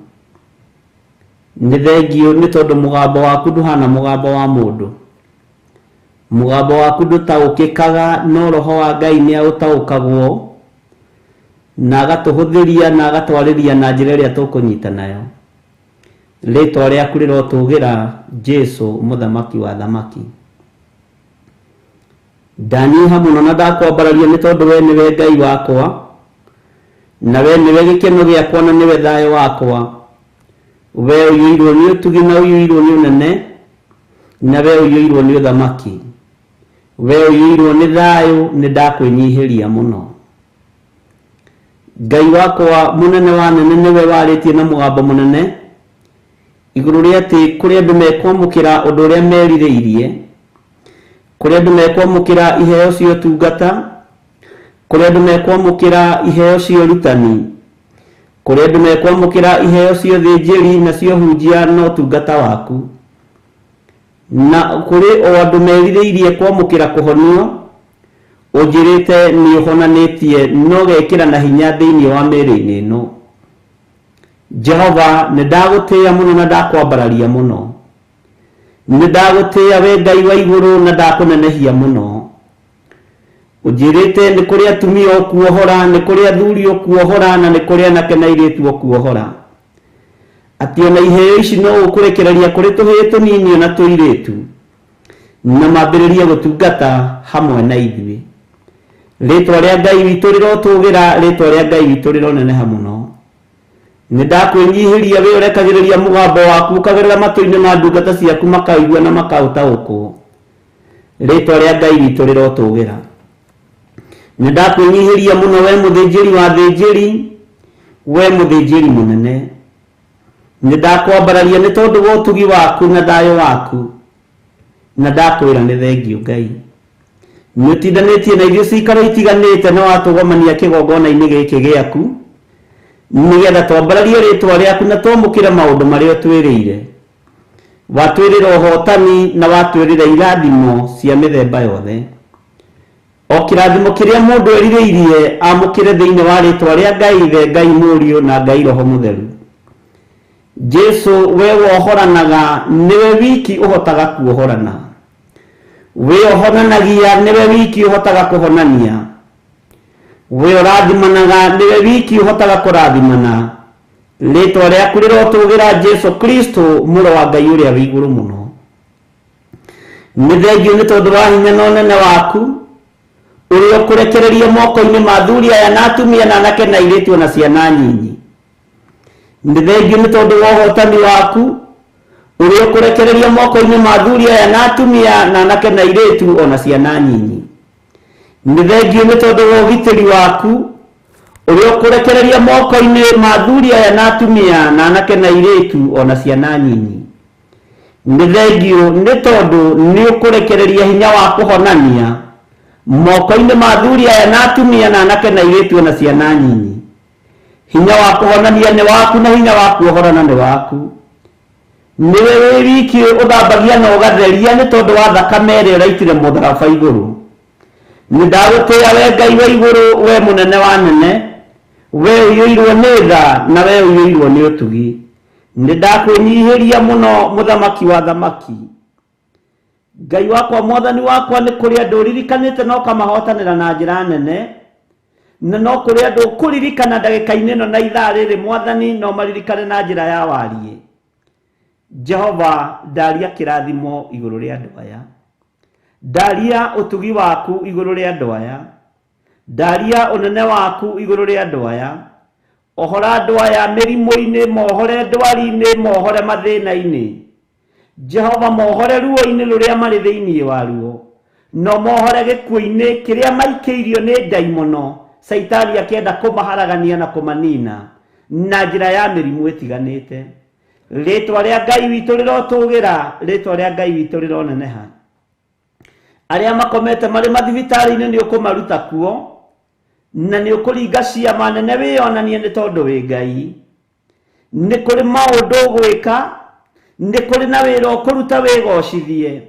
Nĩ thengiũ nĩ tondũ mũgambo waku ndũhana mũgambo wa mũndũ. Mũgambo waku ndũtaũkĩkaga, no roho wa Ngai nĩ aũtaũkagwo na agatũhũthĩria na agatwarĩria na njĩra ĩrĩa tũkũnyita nayo. Rĩtwa rĩaku rĩrotũgĩra, Jesu mũthamaki wa thamaki. Ndanyiha mũno na ndakwambararia nĩ tondũ we nĩwe Ngai wakwa, na we nĩwe gĩkeno gĩakwa na nĩwe thayũ wakwa. We ũiyũirwo nĩ ũtugi na ũiyũirwo nĩ ũnene, na we ũiyũirwo nĩ ũthamaki. We ũiyũirwo nĩ thayũ, nĩ ndakwĩnyihĩria mũno. Ngai wakwa mũnene wa nene, nĩwe warĩtie na mũgambo mũnene igũrũ rĩa atĩ kũrĩ andũ mekwamũkĩra ũndũ ũrĩa merirĩirie, kũrĩ andũ mekwamũkĩra iheo cia ũtungata, kũrĩ andũ mekwamũkĩra iheo cia ũrutani, kũrĩ andũ mekwamũkĩra iheo cia ũthĩnjĩri na cia ũhunjia na ũtungata waku. Na kũrĩ o andũ merirĩirie kwamũkĩra kũhonio, ũnjĩrĩte nĩ ũhonanĩtie no gekĩra na hinya thĩinĩ wa mĩĩrĩ-inĩ ĩno. Jehova, nĩ ndagũtĩĩa mũno na ndakwambararia mũno. Nĩ ndagũtĩĩa we Ngai wa igũrũ na ndakũnenehia mũno. Ũnjĩrĩte nĩ kũrĩ atumia ũkuohora, nĩ kũrĩ athuri ũkuohora, na nĩ kũrĩ anake na airĩtu ũkuohora. Atĩ ona iheo ici no ũkũrekereria kũrĩ tũhĩĩ tũnini ona tũirĩtu, na mambĩrĩrie gũtungata hamwe na ithuĩ. Rĩtwa rĩa Ngai witũ rĩrotũgĩra, rĩtwa rĩa Ngai witũ rĩroneneha mũno. Nĩ ndakwĩnyihĩria we ũrekagĩrĩria mũgambo waku ũkagerera matũ-inĩ ma ndungata ciaku makaigua na makaũtaũkwo. Rĩtwa rĩa Ngai witũ rĩrotũgĩra. Nĩ ndakwĩnyihĩria mũno we mũthĩnjĩri wa thĩnjĩri, we mũthĩnjĩri mũnene. Nĩ ndakwambararia nĩ tondũ wa ũtugi waku na thayũ waku, na ndakwĩra nĩ thengiũ Ngai. Nĩ ũtindanĩtie na ithuĩ cikaro itiganĩte na watũgomania kĩgongona-inĩ gĩkĩ gĩaku, nĩgetha twambararie rĩtwa rĩaku na twamũkĩre maũndũ marĩa ũtwĩrĩire. Watwĩrĩra ũhotani na watwĩrĩra irathimo cia mĩthemba yothe. O kĩrathimo kĩrĩa mũndũ erirĩirie amũkĩre thĩinĩ wa rĩtwa rĩa Ngai Ithe, Ngai Mũriũ na Ngai Roho Mũtheru. Jesu we wohoranaga nĩwe wiki ũhotaga kuohorana. We ũhonanagia nĩwe wiki ũhotaga kũhonania. We ũrathimanaga nĩwe wiki ũhotaga kũrathimana. Rĩtwa rĩaku rĩrotũgĩra Jesu Kristo mũrũ wa Ngai ũrĩa wĩ igũrũ mũno. Nĩ thengiũ nĩ tondũ wa hinya na ũnene waku ũrĩa ũkũrekereria moko-inĩ ma athuri aya na atumia na anake na airĩtu ona ciana nyinyi. Nĩ thengiũ nĩ tondũ wa ũhotani waku ũrĩa ũkũrekereria moko-inĩ ma athuri aya na atumia na anake na airĩtu ona ciana nyinyi. Nĩ thengiũ nĩ tondũ wa ũgitĩri waku ũrĩa ũkũrekereria moko-inĩ ma athuri aya na atumia na anake na airĩtu ona ciana nyinyi. Nĩ thengiũ nĩ tondũ nĩ ũkũrekereria hinya wa kũhonania moko-inĩ ma athuri aya na atumia na anake na airĩtu ona ciana nyinyi. Hinya wa kũhonania nĩ waku na hinya wa kuohorana nĩ waku. Nĩwe wĩ wiki ũthambagia na ũgatheria nĩ tondũ wa thakame ĩrĩa ũraitire mũtharaba igũrũ. Nĩ ndagũtĩĩa we Ngai wa igũrũ, we mũnene wa nene, we ũiyũirwo nĩ tha na we ũiyũirwo nĩ ũtugi. Nĩ ndakwĩnyihĩria mũno mũthamaki wa thamaki. Ngai wakwa mwathani wakwa, nĩ kũrĩ andũ ũririkanĩte na ũkamahotanĩra na njĩra nene, na no kũrĩ andũ ũkũririkana ndagĩka-inĩ ĩno na ithaa rĩrĩ mwathani no maririkane na njĩra ya wariĩ. Jehova, ndaria kĩrathimo igũrũ rĩa andũ aya. Ndaria ũtugi waku igũrũ rĩa andũ aya. Ndaria ũnene waku igũrũ rĩa andũ aya. Ohora andũ aya mĩrimũ-inĩ, mohore ndwari-inĩ, mohore mathĩna-inĩ. Jehova, mohore ruo-inĩ rũrĩa marĩ thĩinĩ waruo. No mohore gĩkuũ-inĩ kĩrĩa maikĩirio nĩ ndaimono, Caitani akĩenda kũmaharagania na kũmanina na njĩra ya mĩrimũ ĩtiganĩte. Rĩtwa rĩa Ngai witũ rĩrotũgĩra, rĩtwa rĩa Ngai witũ rĩroneneha. Arĩa makomete marĩ mathibitarĩ-inĩ nĩ ũkũmaruta kuo, na nĩ ũkũringa ciama nene wĩyonanie nĩ tondũ wĩ Ngai. Nĩ kũrĩ maũndũ ũgwĩka, nĩ kũrĩ na wĩra ũkũruta wĩgocithie,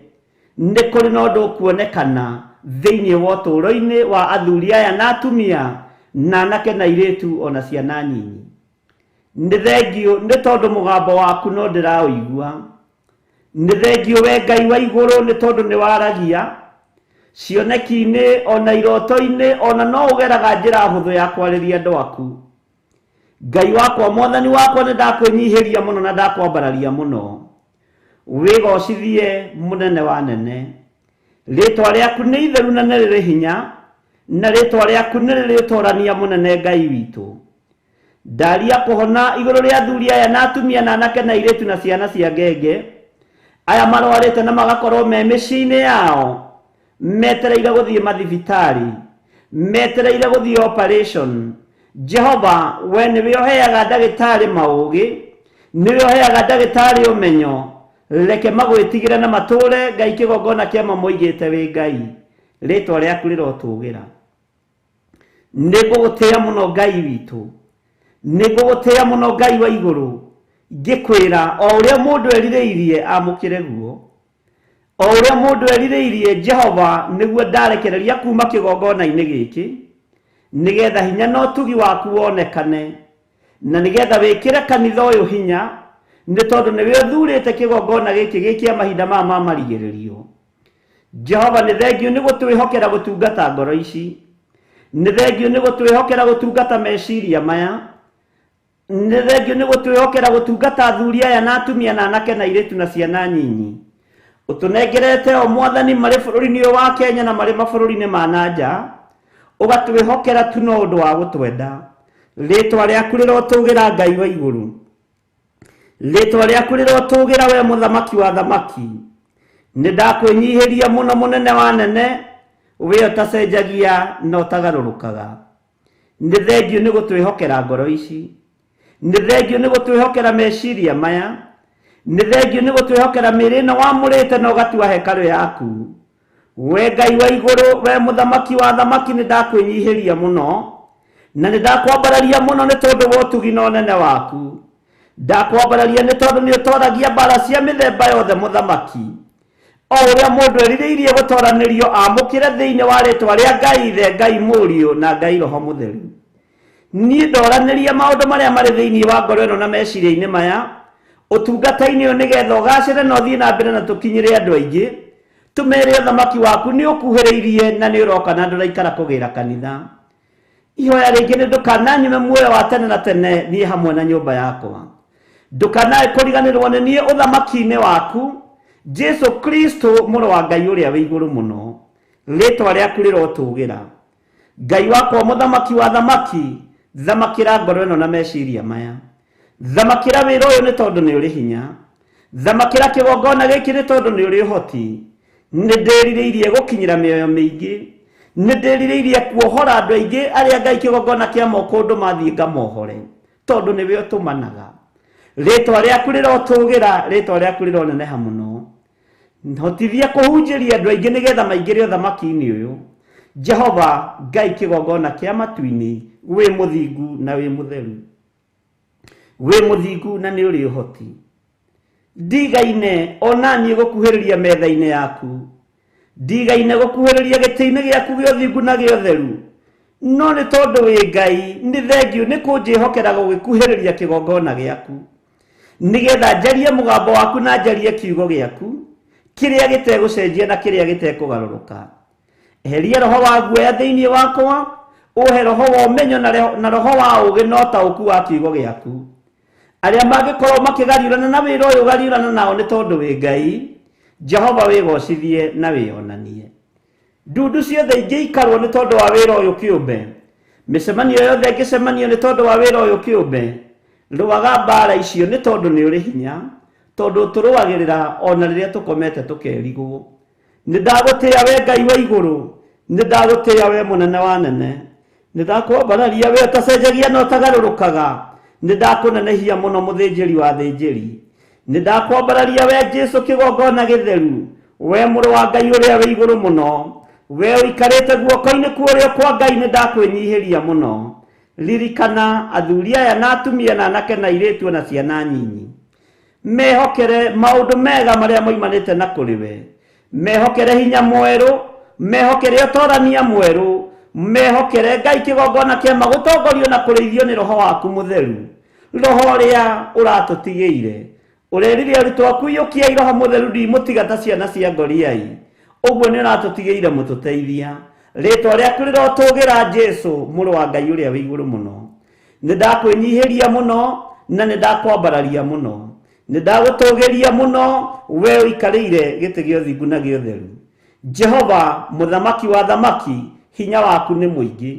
nĩ kũrĩ na ũndũ ũkuonekana thĩinĩ wa ũtũũro-inĩ wa athuri aya na atumia na anake na airĩtu ona ciana nyinyi. Nĩ thengiũ nĩ tondũ mũgambo waku no ndĩraũigua. Nĩ thengiũ we Ngai wa igũrũ nĩ tondũ nĩ waragia cioneki-inĩ ona iroto-inĩ, ona no ũgeraga njĩra hũthũ ya kwarĩria andũ aku. Ngai wakwa mwathani wakwa, nĩ ndakwĩnyihĩria mũno na ndakwambararia mũno. Wĩgocithie mũnene wa nene. Rĩtwa rĩaku nĩ itheru na nĩ rĩrĩ hinya, na rĩtwa rĩaku nĩ rĩrĩ ũtorania mũnene Ngai witũ. Ndaria kũhona igũrũ rĩa athuri aya na atumia na anake na airĩtu na ciana cia ngenge aya marwarĩte na magakorwo me mĩciĩ-inĩ yao, metereire gũthiĩ mathibitarĩ, metereire gũthiĩ operation. Jehova, we nĩwe ũheaga ndagĩtarĩ maũgĩ, nĩwe ũheaga ndagĩtarĩ ũmenyo, reke magwĩtigĩre na matũre Ngai kĩgongona kĩa mamoigĩte wĩ Ngai. Rĩtwa rĩaku rĩrotũgĩra. Nĩ ngũgũtĩĩa mũno Ngai witũ, nĩ ngũgũtĩĩa mũno Ngai wa igũrũ, ngĩkwĩra o ũrĩa mũndũ erirĩirie amũkĩre guo. O ũrĩa mũndũ erirĩirie Jehova nĩguo ndarekereria kuma kĩgongona-inĩ gĩkĩ, nĩgetha hinya na ũtugi waku wonekane, na nĩgetha wĩkĩre kanitha ũyũ hinya, nĩ tondũ nĩwe ũthurĩte kĩgongona gĩkĩ gĩkĩa mahinda maya ma marigĩrĩrio. Jehova nĩ thengiũ nĩ gũtwĩhokera gũtungata ngoro ici, nĩ thengiũ nĩ gũtwĩhokera gũtungata meciria maya, nĩ thengiũ nĩ gũtwĩhokera gũtungata athuri aya na atumia na anake na airĩtu na ciana nyinyi. Ũtũnengerete o Mwathani marĩ bũrũri-inĩ ũyũ wa Kenya na marĩ mabũrũri-inĩ ma na nja, ũgatwĩhokera tu no ũndũ wa gũtwenda. Rĩtwa rĩaku rĩrotũgĩra Ngai wa igũrũ, rĩtwa rĩaku rĩrotũgĩra we mũthamaki wa thamaki. Nĩ ndakwĩnyihĩria mũno mũnene wa nene, we ũtacenjagia na ũtagarũrũkaga. Nĩ thengiũ nĩ gũtwĩhokera ngoro ici, nĩ thengiũ nĩ gũtwĩhokera meciria maya, nĩ thengiũ nĩ gũtwĩhokera mĩĩrĩ ĩno wamũrĩte na ũgatua hekarũ yaku. We Ngai wa igũrũ, we mũthamaki wa thamaki, nĩ ndakwĩnyihĩria mũno na nĩ ndakwambararia mũno nĩ tondũ wa ũtugi na ũnene waku. Ndakwambararia nĩ tondũ nĩ ũtoragia mbara cia mĩthemba yothe mũthamaki. O ũrĩa mũndũ erirĩirie gũtoranĩrio amũkĩre thĩinĩ wa rĩtwa rĩa Ngai Ithe, Ngai Mũriũ na Ngai Roho Mũtheru. Niĩ ndoranĩria maũndũ marĩa marĩ thĩinĩ wa ngoro ĩno na meciria-inĩ maya ũtungata-inĩ ũyũ, nĩgetha ũgacĩre na ũthiĩ na mbere na tũkinyĩre andũ aingĩ, tũmere ũthamaki waku nĩ ũkuhĩrĩirie na nĩ ũroka na ndũraikara kũgĩra kanitha. Ihoya rĩngĩ nĩ ndũkananyume muoyo wa tene na tene niĩ hamwe na nyũmba yakwa. Ndũkanae kũriganĩrwo nĩ niĩ ũthamaki-inĩ waku, Jesu Kristo mũrũ wa Ngai ũrĩa wĩ igũrũ mũno. Rĩtwa rĩaku rĩrotũgĩra. Ngai wakwa mũthamaki wa thamaki, thamakĩra ngoro ĩno na meciria maya. Thamakĩra wĩra ũyũ nĩ tondũ nĩ ũrĩ hinya. Thamakĩra kĩgongona gĩkĩ nĩ tondũ nĩ ũrĩ ũhoti. Nĩ ndĩrirĩirie gũkinyĩra mĩoyo mĩingĩ, nĩ ndĩrirĩirie kuohora andũ aingĩ arĩa Ngai kĩgongona kĩa moko ũndũ mathiĩ ngamohore, tondũ nĩwe ũtũmanaga. Rĩtwa rĩaku rĩrotũgĩra, rĩtwa rĩaku rĩroneneha mũno. Hotithia kũhunjĩria andũ aingĩ nĩgetha maingĩre ũthamaki-inĩ ũyũ. Jehova Ngai kĩgongona kĩa matu-inĩ, wĩ mũthingu na wĩ mũtheru, wĩ mũthingu na nĩ ũrĩ ũhoti. Ndigaine ona niĩ gũkuhĩrĩria metha-inĩ yaku, ndigaine gũkuhĩrĩria gĩtĩ-inĩ gĩaku gĩa ũthingu na gĩa ũtheru, no nĩ tondũ wĩ Ngai nĩ thengiũ nĩ kũnjĩhokera gũgĩkuhĩrĩria kĩgongona gĩaku, nĩgetha njarie mũgambo waku na njarie kiugo gĩaku kĩrĩa gĩtegũcenjia na kĩrĩa gĩtekũgarũrũka. Eheria roho wa guoya thĩinĩ wakwa, ũhe roho wa ũmenyo na roho wa ũũgĩ na ũtaũku wa kiugo gĩaku. Arĩa mangĩkorwo makĩgariũrana na wĩra ũyũ gariũrana nao nĩ tondũ wĩ Ngai. Jehova wĩgocithie na wĩonanie. Ndundu ciothe ingĩikarwo nĩ tondũ wa wĩra ũyũ kĩũmbe, mĩcemanio yothe ĩngĩcemanio nĩ tondũ wa wĩra ũyũ kĩũmbe, rũaga mbara icio nĩ tondũ nĩ ũrĩ hinya, tondũ tũrũagĩrĩra ona rĩrĩa tũkomete tũkerigwo. Nĩ ndagũtĩĩa we Ngai wa igũrũ, nĩ ndagũtĩĩa we mũnene wa nene, nĩ ndakwambararia we ũtacenjagia na ũtagarũrũkaga, nĩ ndakũnenehia mũno mũthĩnjĩri wa thĩnjĩri, nĩ ndakwambararia we Jesu kĩgongona gĩtheru, we mũrũ wa Ngai ũrĩa wĩ igũrũ mũno, we ũikarĩte guoko-inĩ kwa ũrĩo kwa Ngai, nĩ ndakwĩnyihĩria mũno. Ririkana athuri aya na atumia na anake na airĩtu na ciana nyinyi, mehokere maũndũ mega marĩa moimanĩte na kũrĩ we, mehokere hinya mwerũ, mehokere ũtorania mwerũ, mehokere Ngai kĩgongona kĩama gũtongorio na kũrĩithio nĩ roho waku mũtheru, roho ũrĩa ũratũtigĩire. Ũrerire arutwo aku iyũkiai roho mũtheru ndimũtiga ta ciana cia ngoriai, ũguo nĩ ũratũtigĩire mũtũteithia. Rĩtwa rĩaku rĩrotũgĩra Jesu mũrũ wa Ngai ũrĩa wĩ igũrũ mũno. Nĩ ndakwĩnyihĩria mũno na nĩ ndakwambararia mũno, nĩ ndagũtũgĩria mũno we ũikarĩire gĩtĩ gĩa ũthingu na gĩa ũtheru. Jehova mũthamaki wa thamaki, hinya waku nĩ mũingĩ.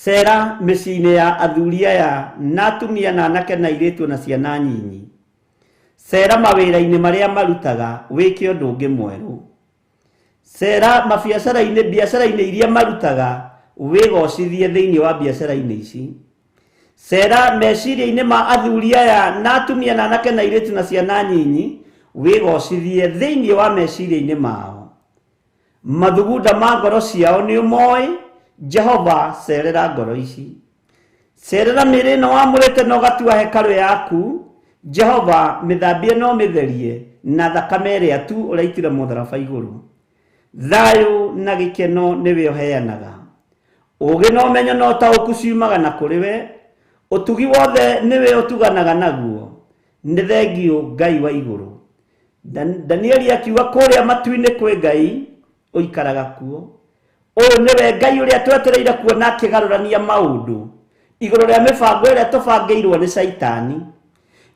Cera mĩciĩ-inĩ ya athuri aya na atumia na anake na airĩtu na ciana nyinyi. Cera mawĩra-inĩ marĩa marutaga wĩke ũndũ ũngĩ mwerũ. Cera mabiacara-inĩ, biacara-inĩ iria marutaga wĩgocithie thĩinĩ wa biacara-inĩ ici. Cera meciria-inĩ ma athuri aya na atumia na anake na airĩtu na ciana nyinyi wĩgocithie thĩinĩ wa meciria-inĩ mao. Mathugunda ma ngoro ciao nĩ ũmoĩ. Jehova cerera ngoro ici, cerera mĩĩrĩ ĩno wamũrĩte na ũgatua hekarũ yaku. Jehova mĩthambie na ũmĩtherie Na thakame ĩrĩa tu ũraitire mũtharaba igũrũ. Thayũ na gĩkeno nĩwe ũheanaga. Ũũgĩ na ũmenyo na ũtaũku ciumaga na kũrĩ we. Ũtugi wothe nĩwe ũtuganaga naguo. Nĩ thengiũ Ngai wa igũrũ. Danieli akiuga kũrĩa matu-inĩ kwĩ Ngai ũikaraga kuo. Ũyũ nĩwe Ngai ũrĩa twetereire kuona akĩgarũrania maũndũ igũrũ rĩa mĩbango ĩrĩa tũbangĩirwo nĩ Caitani,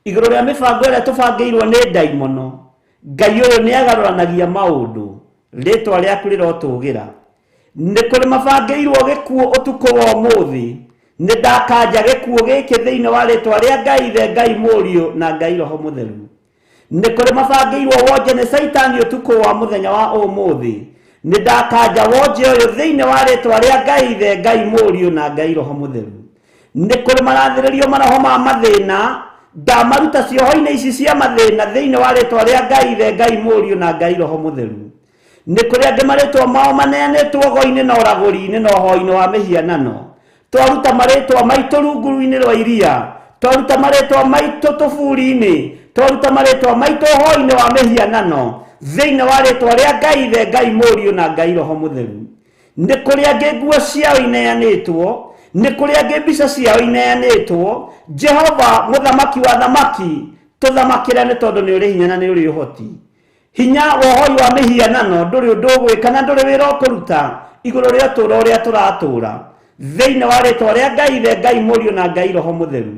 igũrũ rĩa mĩbango ĩrĩa tũbangĩirwo nĩ ndaimono. Ngai ũyũ nĩagarũranagia maũndũ. Rĩtwa rĩaku rĩrotũgĩra. Nĩ kũrĩ mabangĩirwo gĩkuũ ũtukũ wa ũmũthĩ. Nĩ ndakanja gĩkuũ gĩkĩ thĩinĩ wa rĩtwa rĩa Ngai Ithe, Ngai Mũriũ na Ngai Roho Mũtheru. Nĩ kũrĩ mabangĩirwo wonje nĩ Caitani ũtukũ wa mũthenya wa ũmũthĩ. Nĩ ndakanja wonje ũyũ thĩinĩ wa rĩtwa rĩa Ngai Ithe, Ngai Mũriũ na Ngai Roho Mũtheru. Nĩ kũrĩ marathĩrĩrio maroho ma mathĩna, ndamaruta cioho-inĩ ici cia mathĩna thĩinĩ wa rĩtwa rĩa Ngai Ithe, Ngai Mũriũ na Ngai Roho Mũtheru. Nĩ kũrĩ angĩ marĩtwa mao maneanĩtwo ũgo-inĩ na ũragũri-inĩ na ũhoi-inĩ wa mĩhianano. Twaruta marĩtwa maitũ rungu-inĩ rwa iria, twaruta marĩtwa maitũ tũburi-inĩ, twaruta marĩtwa maitũ ũhoi-inĩ wa mĩhianano thĩinĩ wa rĩtwa rĩa Ngai Ithe, Ngai Mũriũ na Ngai Roho Mũtheru. Nĩ kũrĩ angĩ nguo ciao ineanĩtwo, nĩ kũrĩ angĩ mbica ciao ineanĩtwo. Jehova mũthamaki wa thamaki, tũthamakĩre nĩ tondũ nĩ ũrĩ hinya na nĩ ũrĩ ũhoti. Hinya wa ũhoi wa mĩhianano ndũrĩ ũndũ ũgwĩka na ndũrĩ wĩra ũkũruta igũrũ rĩa ũtũũro ũrĩa tũratũũra thĩinĩ wa rĩtwa rĩa Ngai Ithe, Ngai Mũriũ na Ngai Roho Mũtheru.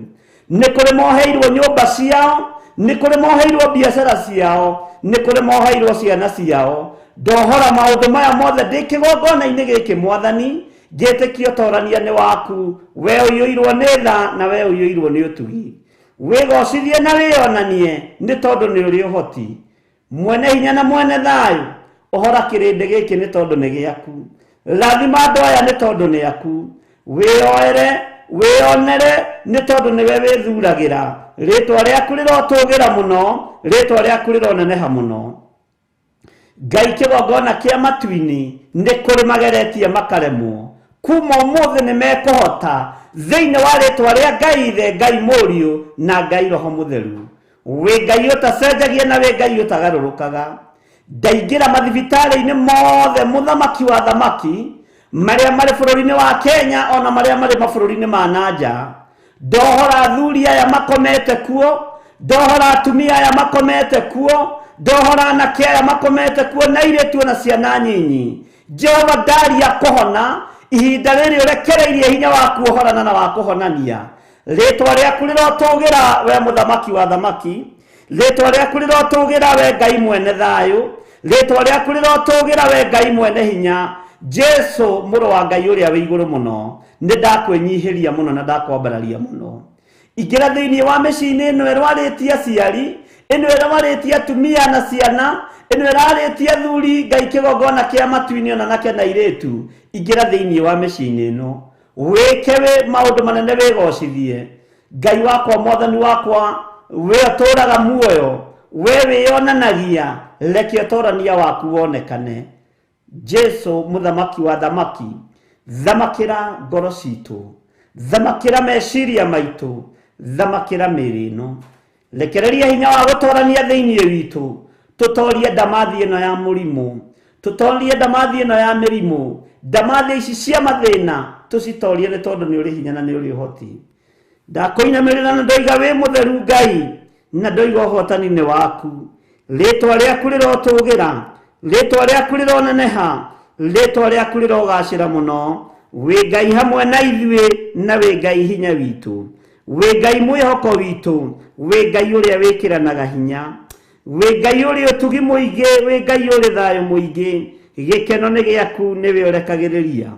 Nĩ kũrĩ moheirwo nyũmba ciao, nĩ kũrĩ moheirwo biacara ciao, nĩ kũrĩ moheirwo ciana ciao. Ndohora maũndũ maya mothe ndĩ kĩgongona-inĩ gĩkĩ Mwathani, ngĩtĩkia ũtorania nĩ waku, we ũiyũirwo nĩ tha na we ũiyũirwo nĩ ũtugi. Wĩgocithie na wĩonanie nĩ tondũ nĩ ũrĩ ũhoti. Mwene hinya na mwene thayũ, ũhora kĩrĩndĩ gĩkĩ nĩ tondũ nĩ gĩaku. Rathima andũ aya nĩ tondũ nĩ aku. Wĩyoere, wĩyonere nĩ tondũ nĩwe wĩthuragĩra. Rĩtwa rĩaku rĩrotũgĩra mũno, rĩtwa rĩaku rĩroneneha mũno. Ngai kĩgongona kĩa matu-inĩ nĩ kũrĩ mageretie makaremwo. Kuma ũmũthĩ nĩ mekũhota thĩinĩ wa rĩtwa rĩa Ngai Ithe, Ngai Mũriũ na Ngai Roho Mũtheru. Wĩ Ngai ũtacenjagia na wĩ Ngai ũtagarũrũkaga. Ndaingĩra mathibitarĩ-inĩ mothe mũthamaki wa thamaki marĩa marĩ bũrũri-inĩ wa Kenya ona marĩa marĩ mabũrũri-inĩ ma na nja. Ndohora athuri aya makomete kuo, ndohora atumia aya makomete kuo, ndohora anake aya makomete kuo na airĩtu na ciana nyinyi. Jehova ndaria kũhona ihinda rĩrĩ ũrekereirie hinya waku ũhorana na wa kũhonania. Rĩtwa rĩaku rĩrotũgĩra we mũthamaki wa thamaki, rĩtwa rĩaku rĩrotũgĩra we Ngai mwene thayũ, rĩtwa rĩaku rĩrotũgĩra we Ngai mwene hinya. Jesu mũrũ wa Ngai ũrĩa wĩ igũrũ mũno, nĩ ndakwĩnyihĩria mũno na ndakwambararia mũno. Ingĩra thĩinĩ wa mĩciĩ-inĩ ĩno ĩrwarĩtie aciari, ĩno ĩrwarĩtie atumia na ciana, ĩno ĩrarĩtie athuri, Ngai kĩgongona kĩa matu-inĩ ona nake na airĩtu. Ingĩra thĩinĩ wa mĩciĩ-inĩ ĩno, wĩke wĩ maũndũ manene wĩgocithie. Ngai wakwa, Mwathani wakwa, we ũtũũraga muoyo, we wĩyonanagia, reke ũtũũrania waku wonekane. Jesu mũthamaki wa thamaki, thamakĩra ngoro citũ, thamakĩra meciria maitũ, thamakĩra mĩĩrĩ ĩno. Rekereria hinya wa gũtũũrania thĩinĩ witũ, tũtorie ndamathi ĩno ya mũrimũ, tũtorie ndamathi ĩno ya mĩrimũ, ndamathi ici cia mathĩna tũcitorie nĩ tondũ nĩ ũrĩ hinya na nĩ ũrĩ ũhoti. Ndakũinamĩrĩra na ndoiga wĩ mũtheru Ngai, na ndoiga ũhotani nĩ waku. Rĩtwa rĩaku rĩrotũgĩra, rĩtwa rĩaku rĩroneneha, rĩtwa rĩaku rĩrogacĩra mũno. Wĩ Ngai hamwe na ithuĩ na wĩ Ngai hinya witũ, wĩ Ngai mwĩhoko witũ, wĩ Ngai ũrĩa wĩkĩranaga hinya, wĩ Ngai ũrĩ ũtugi mũingĩ, wĩ Ngai ũrĩ thayũ mũingĩ. Gĩkeno nĩ gĩaku, nĩwe ũrekagĩrĩria.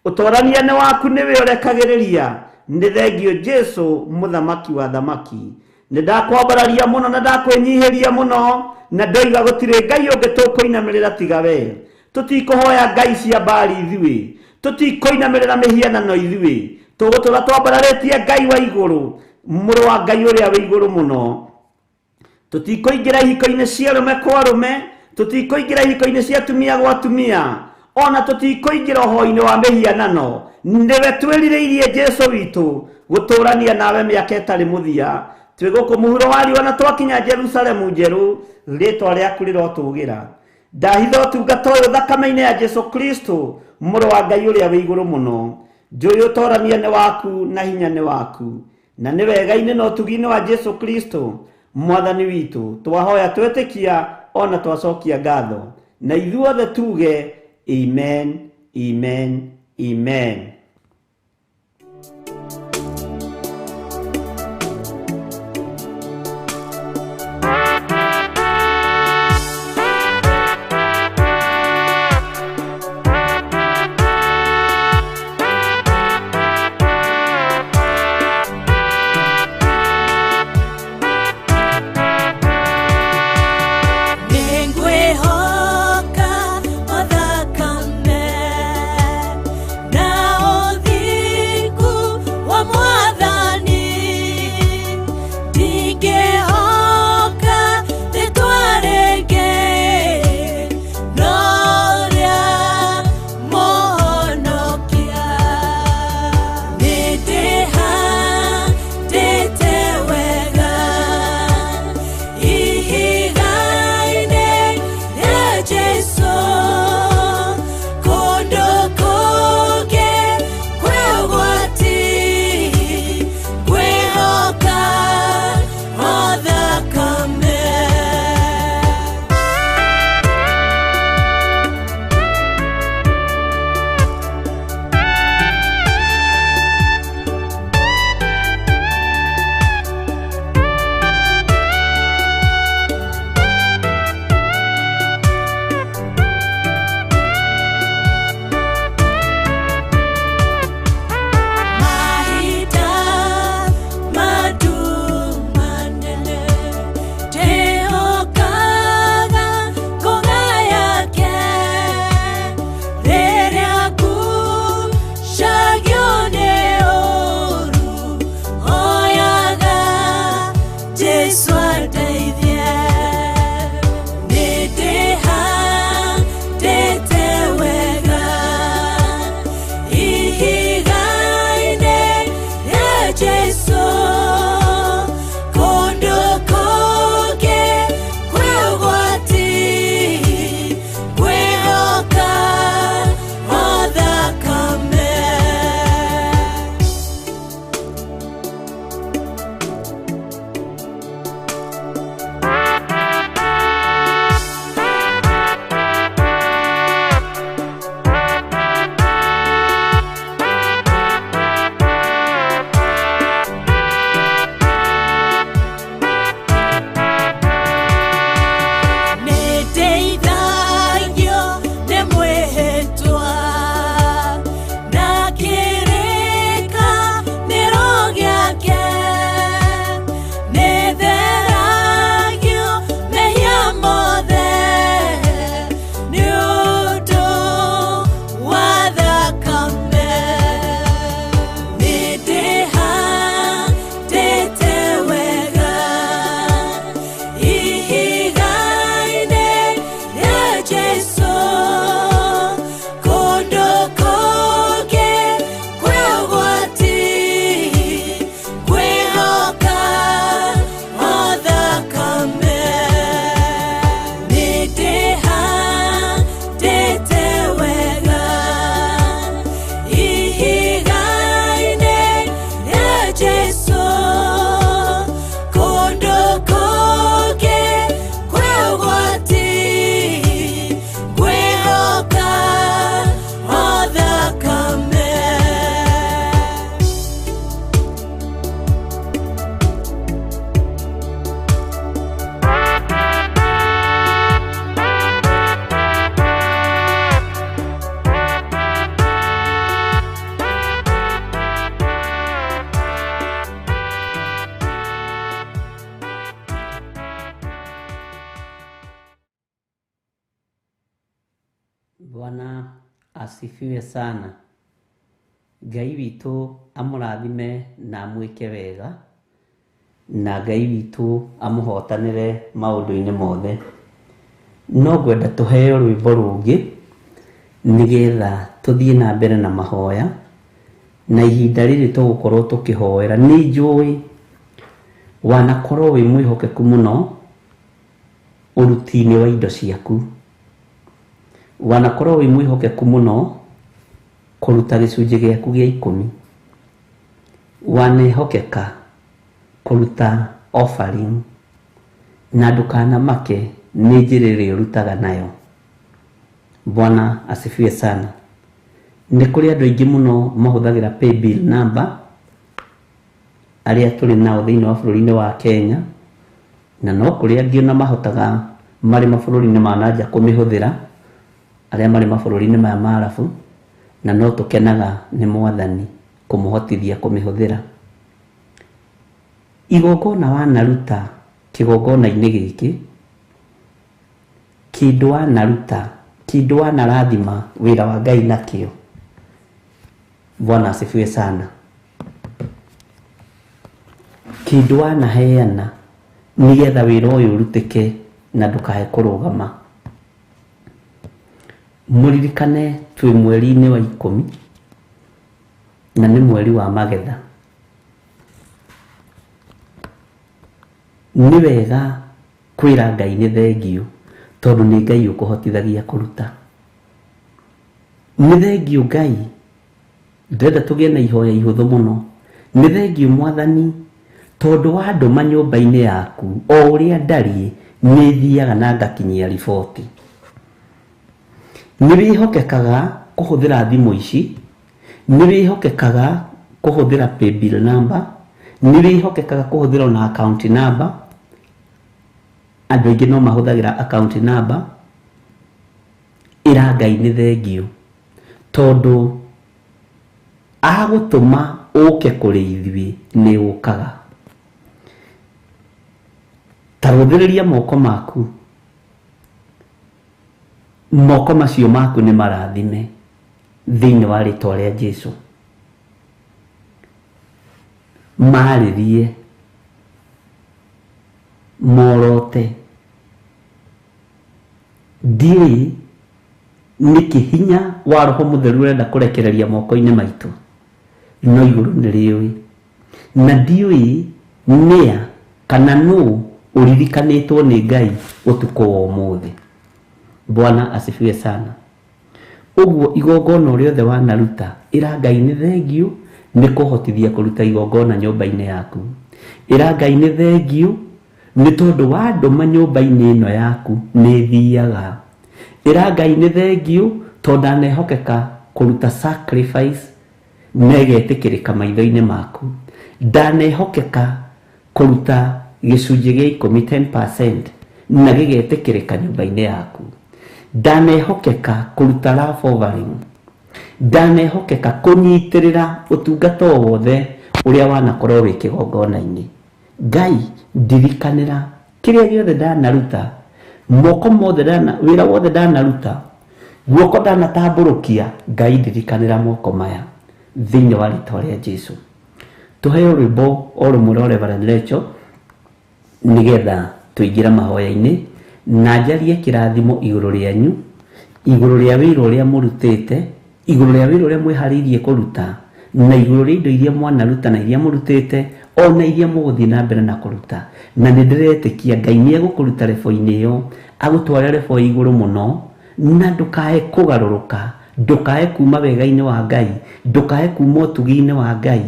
Ũtorania nĩ waku, nĩwe ũrekagĩrĩria. Nĩ thengio Jesu mũthamaki wa thamaki. Nĩ ndakwambararia mũno na ndakwĩnyihĩria mũno, na ndoiga gũtirĩ Ngai ũngĩ tũkũinamĩrĩra tiga we. Tũtikũhoya ngai cia Baali ithuĩ, tũtikũinamĩrĩra mĩhianano ithuĩ, tũgũtũra twambararĩtie Ngai wa igũrũ, mũrũ wa Ngai ũrĩa wĩ igũrũ mũno. Tũtikũingĩra ihiko-inĩ cia arũme kwa arũme, tũtikũingĩra ihiko-inĩ cia atumia gwa atumia, ona tũtikũingĩra ũhoi-inĩ wa mĩhianano. Nĩwe twĩrirĩirie Jesu witũ gũtũũrania nawe mĩaka ĩtarĩ mũthia. Twĩ gũkũ mũhuro wa riũa na twakinya Jerusalemu njerũ, rĩtwa rĩaku rĩrotũgĩra. Ndahitha ũtungata ũyũ thakame-inĩ ya Jesu Kristo, mũrũ wa Ngai ũrĩa wĩ igũrũ mũno. Njũĩ ũtorania nĩ waku na hinya nĩ waku, na nĩ wega-inĩ na ũtugi-inĩ wa Jesu Kristo mwathani witũ twahoya twetĩkia ona twacokia ngatho, na ithuothe tuge amen, amen, amen. Nĩngwĩhoka o thakame na ũthingu wa Mwathani, ndingĩhoka rĩtwa rĩngĩ no rĩa Mũhonokia. Nĩndĩhandĩte wega ihiga-inĩ rĩa Jesũ, kũndũ kũngĩ kwĩ ũgwati, ngwĩhoka o thakame. Mahinda manene ndĩhokaga ngũga yake, rĩrĩa ngucagio nĩ ũũru, hoyaga Jesũ andeithie. Nĩndĩhandĩte wega ihiga-inĩ rĩa Jesũ, kũndũ kũngĩ kwĩ ũgwati, ngwĩhoka o thakame. Nĩndeithagio nĩ mwĩhĩtwa na kĩrĩkanĩro gĩake, nĩtheragio mehia mothe nĩ ũndũ wa thakame. Nĩndĩhandĩte wega ihiga-inĩ rĩa Jesũ, kũndũ kũngĩ kwĩ ũgwati, ngwĩhoka o thakame. Nĩndĩhandĩte wega ihiga-inĩ rĩa Jesũ, kũndũ kũngĩ kwĩ ũgwati, ngwĩhoka o thakame. Bwana asifiwe sana. Ngai witũ amũrathime na amwĩke wega, na Ngai witũ amũhotanĩre maũndũ-inĩ mothe. No ngwenda tũheo rwĩmbo rũngĩ nĩgetha tũthiĩ na mbere na mahoya, na ihinda rĩrĩ tũgũkorwo tũkĩhoera. Nĩ njũĩ Wanakorwo wĩ mwĩhokeku mũno ũruti-inĩ wa indo ciaku, wanakorwo wĩ mwĩhokeku mũno kũruta gĩcunjĩ gĩaku gĩa 10, wanehokeka kũruta offering, na ndũkanamake nĩ njĩra ĩrĩa ũrutaga nayo. Bwana asifiwe sana. Nĩ kũrĩ andũ aingĩ mũno mahũthagĩra paybill number arĩa tũrĩ nao thĩinĩ wa bũrũri-inĩ wa Kenya, na no kũrĩ angĩ ona mahotaga marĩ mabũrũri-inĩ ma nanja kũmĩhũthĩra, arĩa marĩ mabũrũri-inĩ maya ma Arabu, na no tũkenaga nĩ Mwathani kũmũhotithia kũmĩhũthĩra. Igongona wanaruta kĩgongona-inĩ gĩkĩ, kĩndũ wanaruta, kĩndũ wanarathima wĩra wa Ngai nakĩo. Bwana asifiwe sana. Kĩndũ wanaheana nĩgetha wĩra ũyũ ũrutĩke na ndũkae kũrũgama. Mũririkane twĩ mweri-inĩ wa 10 na nĩ mweri wa magetha. Nĩ wega kwĩra Ngai nĩ thengio, tondũ nĩ Ngai ũkũhotithagia kũruta. Nĩ thengio Ngai, ndĩrenda tũgĩe na ihoya ihũthũ mũno. Nĩ thengio Mwathani, tondũ wandũma nyũmba-inĩ yaku o ũrĩa ndariĩ, nĩ thiaga na ngakinyia riboti. Nĩ wĩhokekaga kũhũthĩra thimũ ici, nĩ wĩhokekaga kũhũthĩra paybill number, nĩ wĩhokekaga kũhũthĩra ona account number. Andũ aingĩ no mahũthagĩra account number. Ĩra Ngai nĩ thengio, tondũ agũtũma ũke kũrĩ ithuĩ nĩ ũkaga. Ta rũthĩrĩria moko maku, moko macio maku nĩ marathime thĩinĩ wa rĩtwa rĩa Jesũ. Marĩrie, morote, ndiũĩ nĩkĩ hinya wa Roho Mũtheru ũrenda kũrekereria moko-inĩ maitũ, no igũrũ nĩ rĩũĩ, na ndiũĩ nĩa kana nũ ũririkanĩtwo nĩ Ngai ũtukũ wa ũmũthĩ. Bwana asifiwe sana. Ũguo igongona rĩothe wanaruta, ĩra Ngai nĩ thengio nĩ kũhotithia kũruta igongona nyũmba-inĩ yaku. Ĩra Ngai nĩ thengio nĩ tondũ wandũma nyũmba-inĩ ĩno yaku nĩ thiaga. Ĩra Ngai nĩ thengio tondũ ndanehokeka kũruta sacrifice na ĩgetĩkĩrĩka maitho-inĩ maku. Ndanehokeka kũruta gĩcunjĩ gĩa 10, 10% na gĩgetĩkĩrĩka nyũmba-inĩ yaku. Ndanehokeka kũruta love offering. Ndanehokeka kũnyitĩrĩra ũtungata o wothe ũrĩa wanakorwo wĩ kĩgongona-inĩ. Ngai ndirikanĩra kĩrĩa gĩothe ndanaruta, moko mothe ndana, wĩra wothe ndanaruta, guoko ndanatambũrũkia, Ngai ndirikanĩra moko maya thĩinĩ wa rĩtwa rĩa Jesũ. Tũheo rwĩmbo o rũmwe rwa Reverend Rachel nĩgetha tũingĩre mahoya-inĩ na njarie kĩrathimo igũrũ rĩanyu, igũrũ rĩa wĩra ũrĩa mũrutĩte, igũrũ rĩa wĩra ũrĩa mwĩharĩirie kũruta, na igũrũ rĩa indo iria mwanaruta na iria mũrutĩte, ona iria mũgũthiĩ na mbere na kũruta. Na nĩ ndĩretĩkia Ngai nĩ egũkũruta rebo-inĩ ĩyo, agũtware rebo igũrũ mũno, na ndũkae kũgarũrũka, ndũkae kuma wega-inĩ wa Ngai, ndũkae kuma ũtugi-inĩ wa Ngai,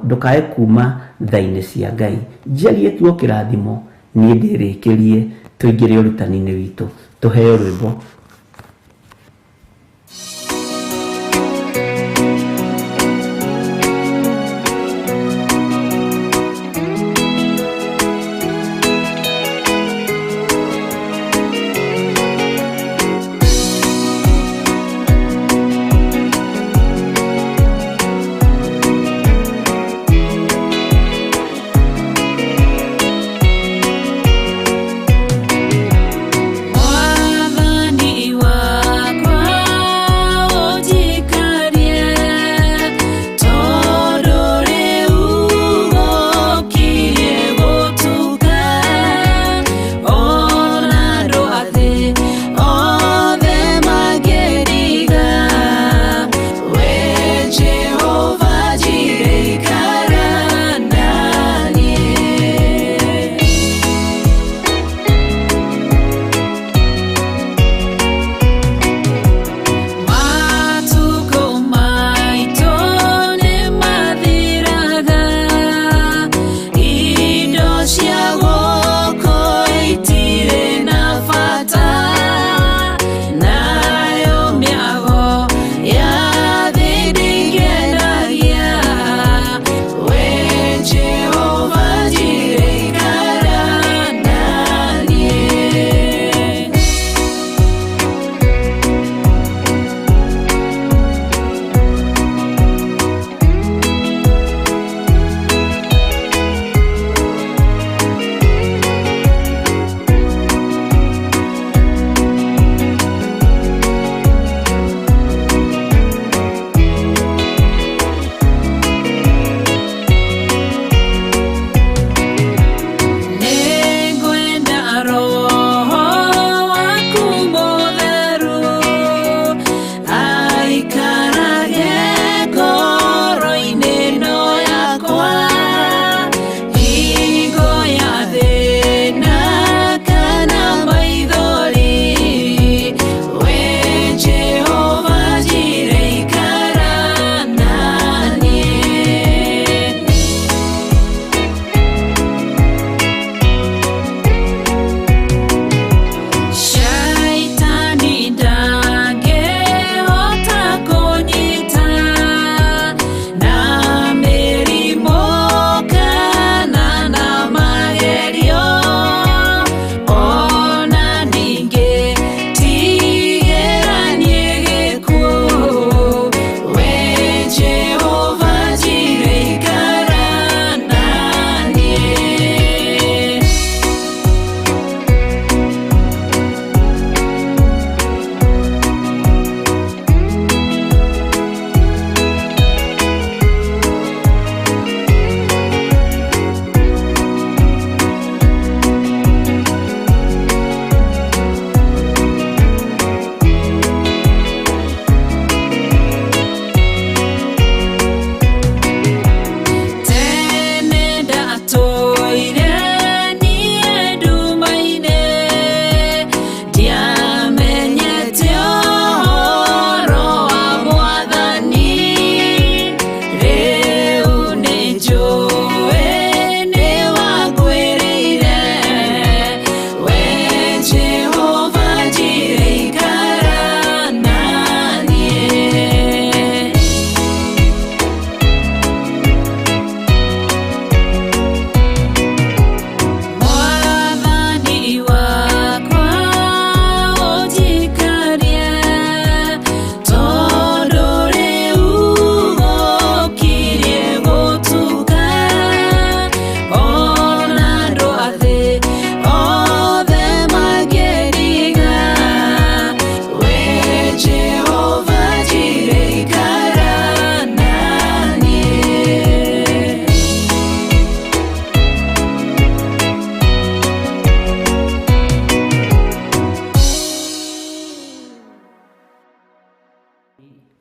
ndũkae kuma tha-inĩ cia Ngai. Njarie tu o kĩrathimo, niĩ ndĩrĩkĩrie tũingĩre ũrutani-inĩ witũ. Tũheo rwĩmbo. Mwathani.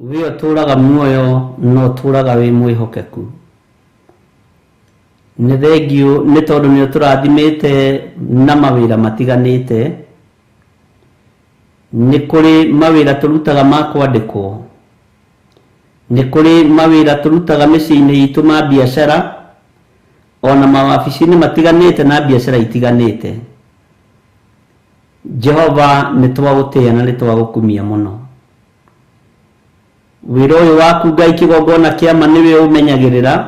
We ũtũũraga muoyo na ũtũũraga wĩ mwĩhokeku. Nĩ thengiũ nĩ tondũ nĩ ũtũrathimĩte na mawĩra matiganĩte. Nĩ kũrĩ mawĩra tũrutaga ma kwandĩkwo. Nĩ kũrĩ mawĩra tũrutaga mĩciĩ-inĩ itũ ma biacara ona mawabici-inĩ matiganĩte na biacara itiganĩte. Jehova nĩ twagũtĩĩa na nĩ twagũkumia mũno. Wĩra ũyũ waku Ngai kĩgongona kĩa ma nĩwe ũmenyagĩrĩra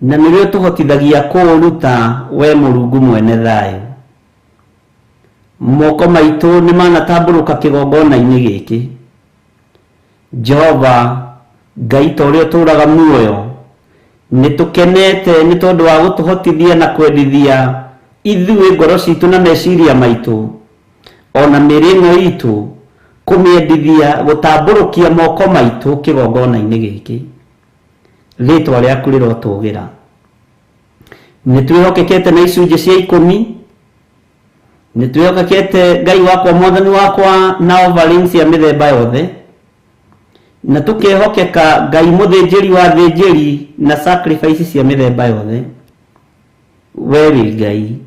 na nĩwe ũtũhotithagia kũũruta we Mũrungu mwene thayũ. Moko maitũ nĩ manatambũrũka kĩgongona-inĩ gĩkĩ. Jehova Ngai ta ũrĩa ũtũũraga muoyo, nĩ tũkenete nĩ tondũ wa gũtũhotithia na kwendithia ithuĩ ngoro citũ na meciria maitũ ona mĩĩrĩ ĩno itũ kũmĩendithia gũtambũrũkia moko maitũ kĩgongona-inĩ gĩkĩ. Rĩtwa rĩaku rĩrotũgĩra. Nĩ twĩhokekete na icunjĩ cia ikũmi, nĩ twĩhokekete Ngai wakwa mwathani wakwa na offerings cia mĩthemba yothe, na tũkehokeka Ngai mũthĩnjĩri wa thĩnjĩri na sacrifice cia mĩthemba yothe. We wĩ Ngai,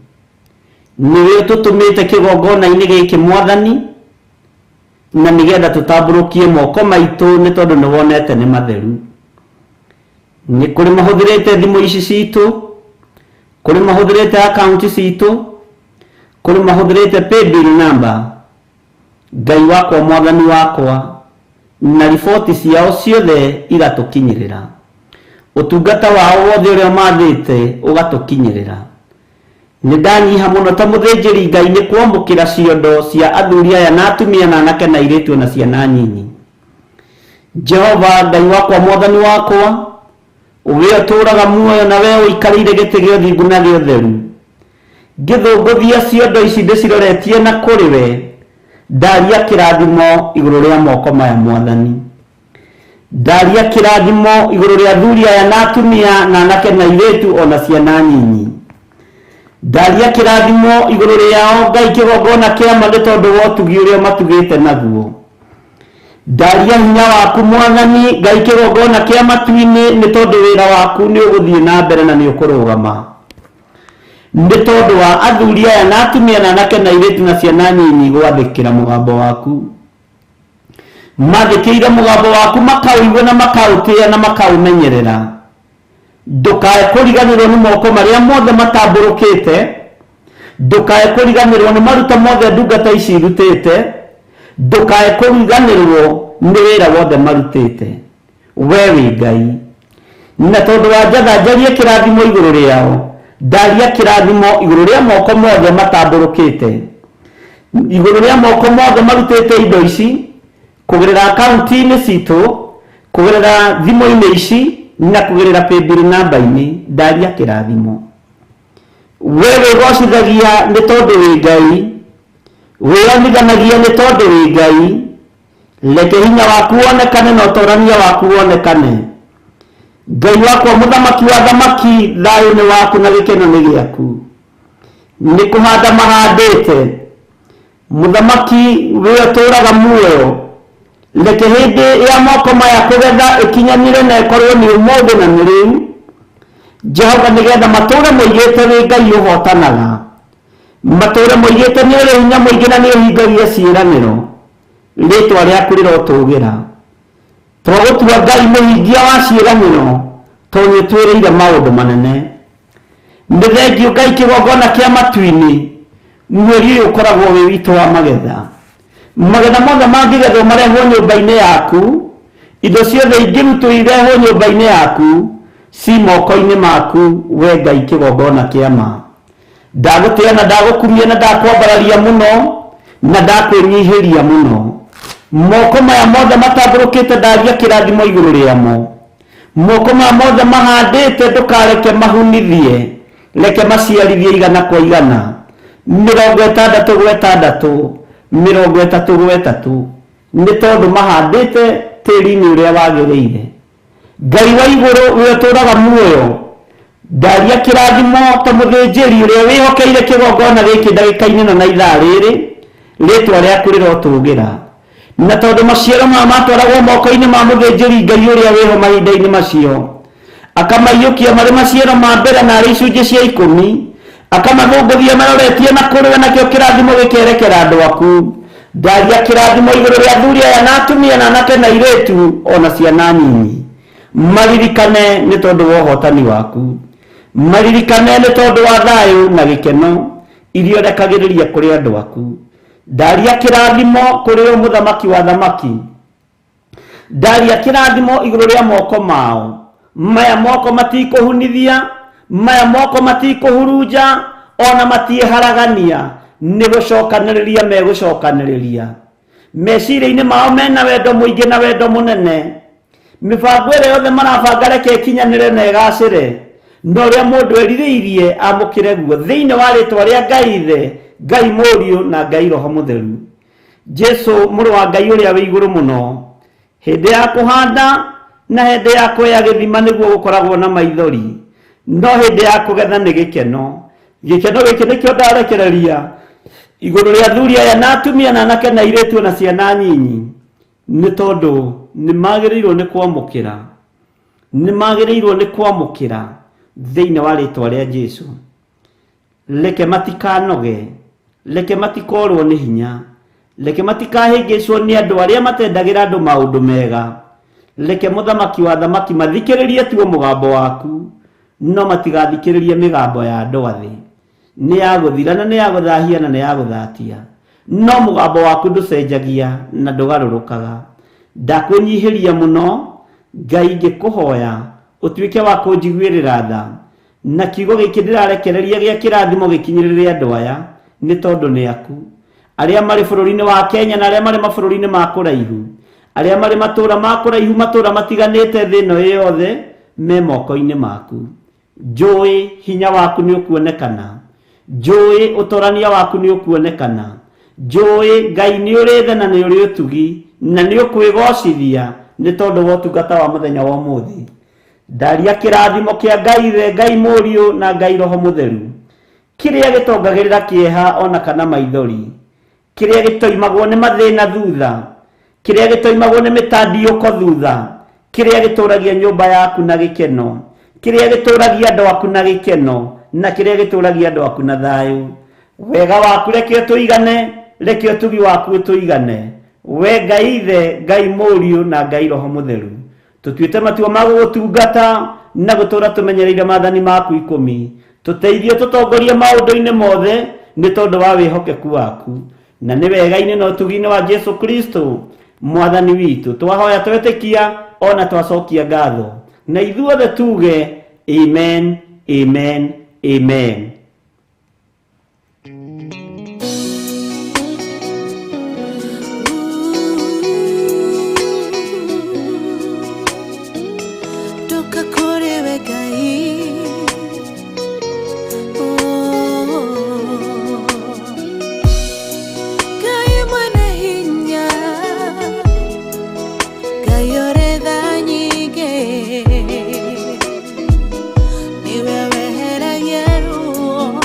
nĩwe ũtũtũmĩte kĩgongona-inĩ gĩkĩ mwathani, na nĩgetha tũtambũrũkie moko maitũ nĩ tondũ nĩ wonete nĩ matheru. Nĩ kũrĩ mahũthĩrĩte thimũ ici citũ, kũrĩ mahũthĩrĩte akaunti citũ, kũrĩ mahũthĩrĩte paybill number. Ngai wakwa mwathani wakwa, na riboti ciao ciothe igatũkinyĩrĩra. Ũtungata wao wothe ũrĩa mathĩte ũgatũkinyĩrĩra. Nĩ ndanyiha mũno ta mũthĩnjĩri Ngai nĩ kwamũkĩra ciondo cia athuri aya na atumia na anake na airĩtu na ciana nyinyi. Jehova Ngai wakwa mwathani wakwa, we ũtũũraga muoyo na we ũikarĩire gĩtĩ gĩa ũthingu na gĩa ũtheru, ngĩthũngũthia ciondo ici ndĩciroretie na kũrĩ we, ndaria kĩrathimo igũrũ rĩa moko maya mwathani. Ndaria kĩrathimo igũrũ rĩa athuri aya na atumia na anake na airĩtu ona ciana nyinyi. Ndaria kĩrathimo igũrũ rĩao Ngai kĩgongona kĩa ma nĩ tondũ wa ũtugi ũrĩa matugĩte naguo. Ndaria hinya waku mwathani Ngai kĩgongona kĩa matu-inĩ nĩ tondũ wĩra waku nĩ ũgũthiĩ na mbere na nĩ ũkũrũgama. Nĩ tondũ wa athuri aya na atumia na anake na airĩtu na ciana nyinyi gwathĩkĩra mũgambo waku. Mathĩkĩire mũgambo waku makaũigua na makaũtĩĩa na makaũmenyerera. Ndũkae kũriganĩrwo nĩ moko marĩa mothe matambũrũkĩte, ndũkae kũriganĩrwo nĩ maruta mothe ndungata ici irutĩte, ndũkae kũriganĩrwo nĩ wĩra wothe marutĩte. We wĩ Ngai. Na tondũ wa njatha njarie kĩrathimo igũrũ rĩao, ndaria kĩrathimo igũrũ rĩa moko mothe matambũrũkĩte, igũrũ rĩa moko mothe marutĩte indo ici, kũgerera akaunti-inĩ citũ, kũgerera thimũ-inĩ ici, na kũgerera paybill number-inĩ, ndaria kĩrathimo. We wĩgocithagia nĩ tondũ wĩ Ngai, wĩonithanagia nĩ tondũ wĩ Ngai, reke hinya waku wonekane na ũtorania waku wonekane. Ngai wakwa mũthamaki wa thamaki, thayũ nĩ waku na gĩkeno nĩ gĩaku. Nĩ kũhanda mahandĩte, mũthamaki we ũtũũraga muoyo, reke hĩndĩ ya moko maya kũgetha ĩkinyanĩre na ĩkorwo nĩ ũmũthĩ na nĩ rĩu. Jehova nĩgetha matũũre moigĩte wĩ Ngai ũhotanaga, matũũre moigĩte nĩ ũrĩ hinya mũingĩ na nĩ ũhingagia ciĩranĩro. Rĩtwa rĩaku rĩrotũgĩra. Twagũtua Ngai mũhingia wa ciĩranĩro tondũ nĩ ũtwĩrĩire maũndũ manene. Nĩ thengiũ Ngai kĩgongona kĩa matu-inĩ, mweri ũyũ ũkoragwo wĩ witũ wa magetha. Magetha mothe mangĩgethwo marehwo nyũmba-inĩ yaku, indo ciothe ingĩrutwo irehwo nyũmba-inĩ yaku, ci moko-inĩ maku we Ngai kĩgongona kĩa ma. Ndagũtĩĩa na ndagũkumia na ndakwambararia mũno na ndakwĩnyihĩria mũno. Moko maya mothe matambũrũkĩte ndaria kĩrathimo igũrũ rĩamo. Moko maya mothe mahandĩte ndũkareke mahunithie, reke maciarithie igana kwa igana, 60 gwa 60, 30 gwa 3, nĩ tondũ mahandĩte tĩri-inĩ ũrĩa wagĩrĩire. Ngai wa igũrũ we ũtũũraga muoyo, ndaria kĩrathimo ta mũthĩnjĩri ũrĩa wĩhokeire kĩgongona gĩkĩ ndagĩka-inĩ ĩno na ithaa rĩrĩ, rĩtwa rĩaku rĩrotũgĩra. Na tondũ maciaro maya matwaragwo moko-inĩ ma mũthĩnjĩri Ngai ũrĩa wĩho mahinda-inĩ macio, akamaiyũkia marĩ maciaro ma mbere na arĩ icunjĩ cia 10, akamathũngũthia maroretie na kũrĩ we, nakĩo kĩrathimo gĩkerekera andũ aku. Ndaria kĩrathimo igũrũ rĩa athuri aya na atumia na anake na airĩtu ona ciana nini, maririkane nĩ tondũ wa ũhotani waku, maririkane nĩ tondũ wa thayũ na gĩkeno iria ũrekagĩrĩria kũrĩ andũ aku. Ndaria kĩrathimo kũrĩ o mũthamaki wa thamaki, ndaria kĩrathimo igũrũ rĩa moko mao. Maya moko matikũhunithia, maya moko matikũhurunja, ona matiĩharagania, nĩ gũcokanĩrĩria megũcokanĩrĩria. Meciria-inĩ mao mena wendo mũingĩ na wendo mũnene. Mĩbango ĩrĩa yothe marabanga reke ĩkinyanĩre na ĩgacĩre, na ũrĩa mũndũ erirĩirie amũkĩre guo, thĩinĩ wa rĩtwa rĩa Ngai Ithe, Ngai Mũriũ na Ngai Roho Mũtheru. Jesu mũrũ wa Ngai ũrĩa wĩ igũrũ mũno, hĩndĩ ya kũhanda na hĩndĩ ya kweya gĩthima nĩguo gũkoragwo na maithori, no hĩndĩ ya kũgetha nĩ gĩkeno. Gĩkeno gĩkĩ nĩkĩo ndarekereria igũrũ rĩa athuri aya na atumia na anake na airĩtu na ciana nyinyi, nĩ tondũ nĩ magĩrĩirwo nĩ kwamũkĩra, nĩ magĩrĩirwo nĩ kwamũkĩra thĩinĩ wa rĩtwa rĩa Jesu. Reke matikanoge, reke matikorwo nĩ hinya, reke matikahĩngĩcwo nĩ andũ arĩa matendagĩra andũ maũndũ mega. Reke mũthamaki wa thamaki mathikĩrĩrie tuo mũgambo waku, no matigathikĩrĩrie mĩgambo ya andũ a thĩ. Nĩ ya gũthira na nĩ ya gũthahia na nĩ ya gũthatia, no mũgambo waku ndũcenjagia na ndũgarũrũkaga. Ndakwĩnyihĩria mũno Ngai, ngĩkũhoya ũtuĩke wa kũnjiguĩrĩra tha, na kiugo gĩkĩ ndĩrarekereria gĩa kĩrathimo gĩkinyĩrĩre andũ aya, nĩ tondũ nĩ aku. Arĩa marĩ bũrũri-inĩ wa Kenya na arĩa marĩ mabũrũri-inĩ ma kũraihu, arĩa marĩ matũũra ma kũraihu, matũũra matiganĩte thĩ ĩno yothe, me moko-inĩ maku. Njũĩ hinya waku nĩ ũkuonekana, njũĩ ũtorania waku nĩ ũkuonekana, njũĩ Ngai nĩ ũrĩ tha na nĩ ũrĩ ũtugi na nĩ ũkwĩgocithia nĩ tondũ wa ũtungata wa mũthenya wa ũmũthĩ. Ndaria kĩrathimo kĩa Ngai Ithe, Ngai Mũriũ na Ngai Roho Mũtheru, kĩrĩa gĩtongagĩrĩra kĩeha ona kana maithori, kĩrĩa gĩtoimagwo nĩ mathĩna thutha, kĩrĩa gĩtoimagwo nĩ mĩtandiũko thutha, kĩrĩa gĩtũragia nyũmba yaku na gĩkeno, kĩrĩa gĩtũragia andũ aku na gĩkeno, na kĩrĩa gĩtũragia andũ aku na thayũ. Wega waku reke ũtũigane, reke ũtugi waku ũtũigane. We Ngai Ithe, Ngai Mũriũ na Ngai Roho Mũtheru, tũtuĩte matua ma gũgũtungata na gũtũũra tũmenyereire maathani maku 10. Tũteithie tũtongorie maũndũ-inĩ mothe nĩ tondũ wa wĩhokeku waku, na nĩ wega-inĩ na ũtugi-inĩ wa Jesu Kristo mwathani witũ twahoya twetĩkia ona twacokia ngatho, na ithuothe tuge amen, amen, amen. Ndoka kũrĩ we Ngai, oh, Ngai mwene hinya, Ngai ũrĩ tha nyingĩ, nĩwe weheragia ruo.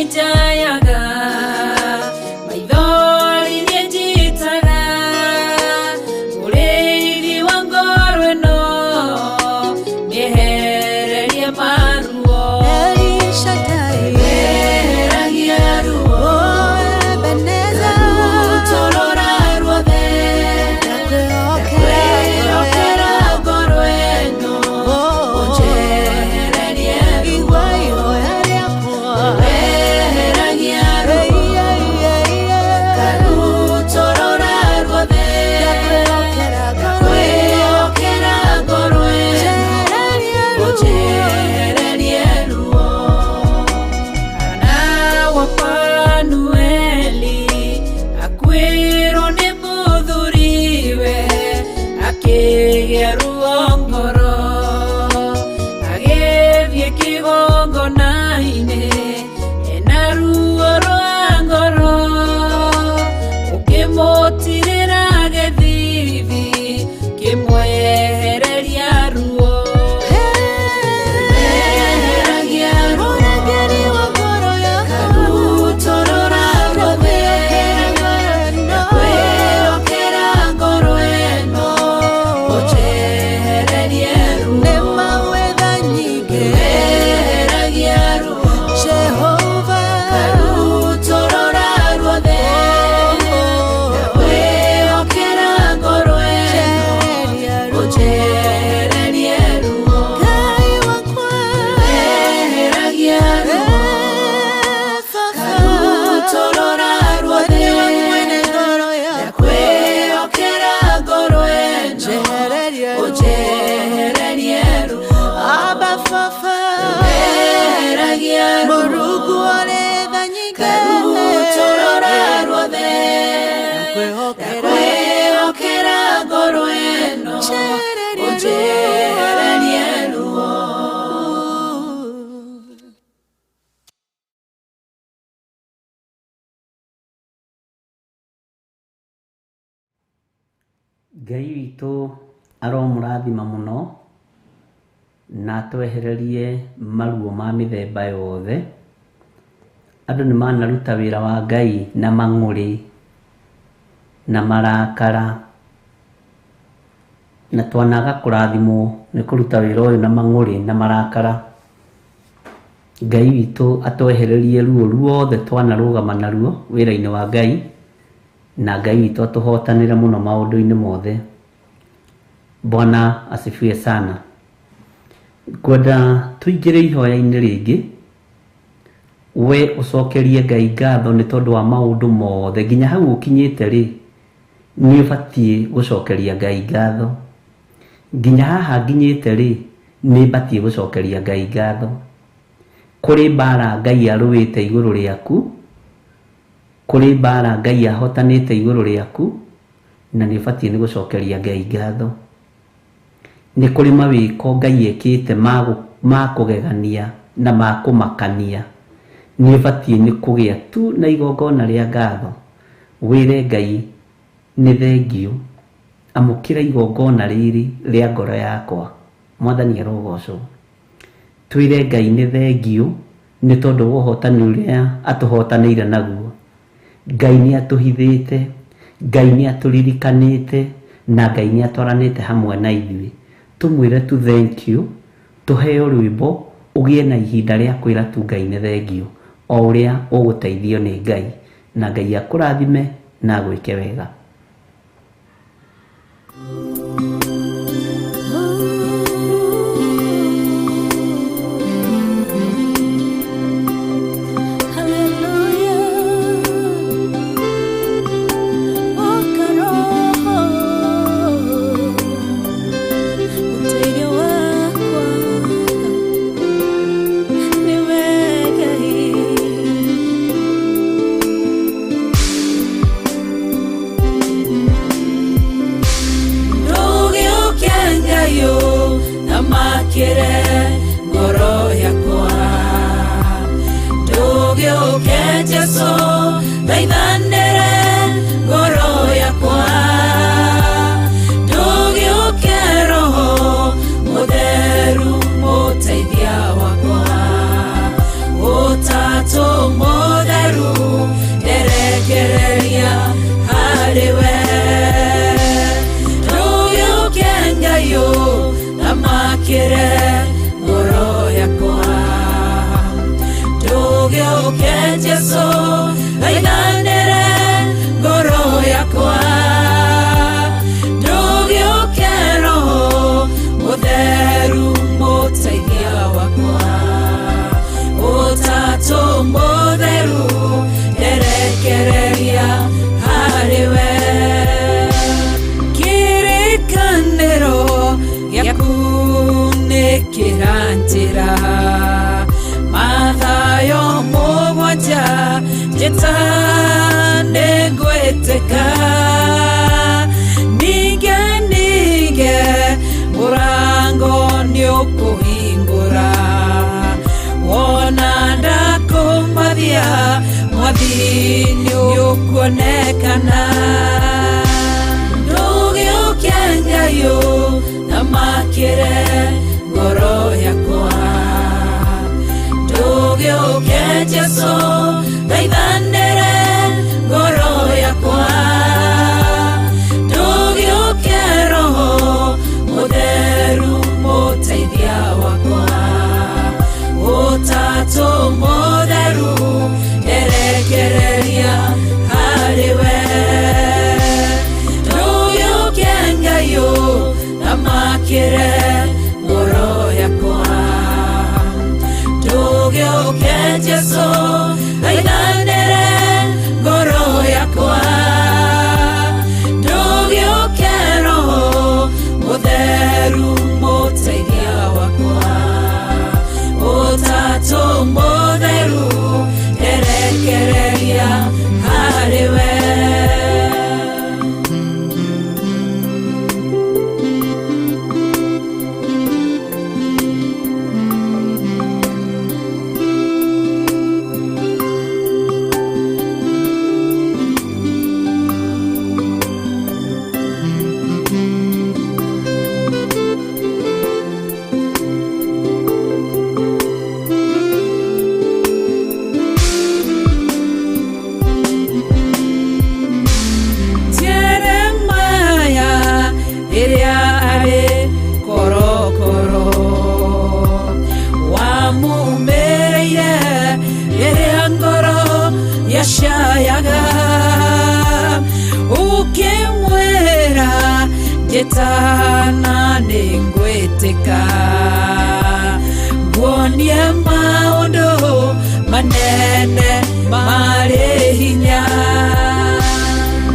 njayaga maithori nĩ njitaga mũrĩithi wa ngoro ĩno mĩehererie maruo El Shaddai, weheragia ruo oh Ebenezer, rũtorora ruothe ndakwĩhokera kwĩhokera ngoro ĩno Oh, ũnjehererie ruo igua ihoya rĩakwa. weheragia ruo Ei, ei, ei, ei. Karutorora ruothe Ndakwĩhokera ngoro ĩno. kwĩhokera ngoro ĩno Njehererie ruo. ũnjehererie ruo Hana wa Fanueli akuĩrwo nĩ mũthuriwe akĩgĩa ruo ngoro agĩthiĩ kĩgongona-inĩ ena ruo rwa ngoro ũkĩmũtirĩra gĩthithi kĩmwehereria ruo Weheragia ruo Mũrangĩri wa ngoro yakwa. Karutorora ruothe Ndakwĩhokera ngoro ĩno. kwĩhokera ngoro ĩno ũnjehererie ruo Nĩ mawetha nyingĩ. Weheragia ruo Jehova. Karutorora ruothe kwĩhokera ngoro ĩno Njehereria ruo. ũnjehererie ruo Ngai wakwa. Weheragia ruo Eh, Baba. Karutorora ruothe Nĩwe mwene ngoro yakwa. kwĩhokera ngoro ĩno Njehereria ruo. ũnjehererie ruo Abba Baba. Weheragia ruo Mũrungu ũrĩ tha nyingĩ. Karutorora ruothe Ndakwĩhokera. kwĩhokera ngoro ĩno Njehereria ruo. ũnjehererie ruo Ngai witũ aromũrathima mũno na atwehererie maruo ma mĩthemba yothe. Andũ nĩ manaruta wĩra wa Ngai na mang'ũrĩ na marakara, na twanaga kũrathimwo nĩ kũruta wĩra ũyũ na mang'ũrĩ na marakara. Ngai witũ atwehererie ruo ruothe twanarũgama naruo wĩra-inĩ wa Ngai, na Ngai witũ atũhotanĩre mũno maũndũ-inĩ mothe. Bwana asifiwe sana. Ngwenda tũingĩre ihoya-inĩ rĩngĩ, we ũcokerie Ngai ngatho nĩ tondũ wa maũndũ mothe nginya hau ũkinyĩte rĩ, nĩ ũbatiĩ gũcokeria Ngai ngatho. Nginya haha nginyĩte rĩ, nĩ batiĩ gũcokeria Ngai ngatho. Kũrĩ mbara Ngai arũĩte igũrũ rĩaku, kũrĩ mbara Ngai ahotanĩte igũrũ rĩaku, na nĩ ũbatiĩ nĩ gũcokeria Ngai ngatho. Nĩ kũrĩ mawĩko Ngai ekĩte ma kũgegania na ma kũmakania. Nĩ ũbatiĩ nĩ kũgĩa tu na igongona rĩa ngatho, wĩre Ngai nĩ thengiũ, amũkĩra igongona rĩrĩ rĩa ngoro yakwa. Mwathani arogocwo. Twĩre Ngai nĩ thengiũ nĩ tondũ wa ũhotani ũrĩa atũhotanĩire naguo. Ngai nĩ atũhithĩte, Ngai nĩ atũririkanĩte, na Ngai nĩ atwaranĩte hamwe na ithuĩ. Tũmwĩre tu thank you, tũheo rwĩmbo, ũgĩe na ihinda rĩa kwĩra tu Ngai nĩ thengiũ, o ũrĩa ũgũteithio nĩ Ngai, na Ngai akũrathime na agwĩke wega. Ndũgĩũke Ngai ũthamakĩre ngoro yakwa. Ndũgĩũke Jesũ thaithanĩre ngoro yakwa. Ndũgĩũke Roho Mũtheru mũteithia wakwa. Ũtatũ Jesu thaithanĩre ngoro yakwa ndũgĩũke roho mũtheru mũteithia wakwa ũtatũ mũtheru nderekereria harĩ we kĩrĩkanĩro gĩaku nĩ kĩranjĩra mathayo mũgwanja njĩta nĩngwĩtĩka ninge ninge mũrango nĩũkũhingũra wona ndakũmathia mwathi nĩũkuonekana ndũgĩũke Ngai ũthamakĩre ngoro yakwa ndũgĩũke Jesu thaithanĩre ngoro yakwa ndũgĩũke roho mũtheru mũteithia wakwa ũtatũ mũtheru nderekereria harĩ we ndũgĩũke Ngai ũthamakĩre ngoro yakwa ndũgĩũke Jesu thaithanĩre ngoro yakwa ndũgĩũke roho mũtheru mũteithia wakwa ũtatũ mũtheru nderekereria harĩ we. Jeremaya rĩrĩa arĩ korokoro wamumĩrĩire rĩrĩa ngoro yacayaga ũkĩmwĩra njĩtana nĩngwĩtĩka nguonie maũndũ manene marĩ hinya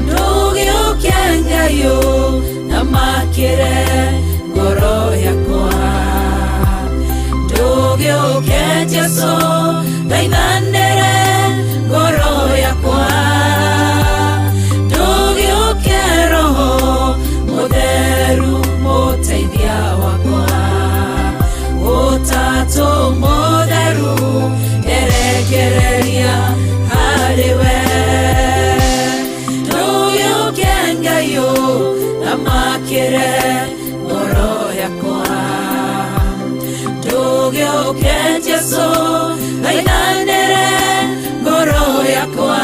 ndũgĩũke Ngai ũthamakĩre ngoro yakwa ndũgĩũke Jesu thaithanĩre ngoro yakwa ndũgĩũke roho mũtheru mũteithia wakwa ũtatũ mũtheru nderekereria harĩ we ndũgĩũke Ngai ũthamakĩre ngoro yakwa ndũgĩũke Jesu thaithanĩre ngoro yakwa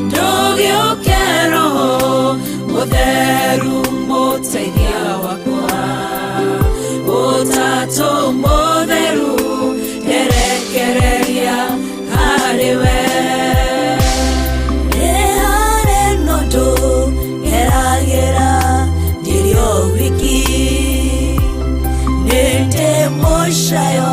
ndũgĩũke roho mũtheru mũteithia wakwa ũtatũ mũtheru nderekereria harĩ we. Nĩharĩ na ũndũ ngeragĩra ndĩrĩ o wiki nĩ ndĩ mũcayo.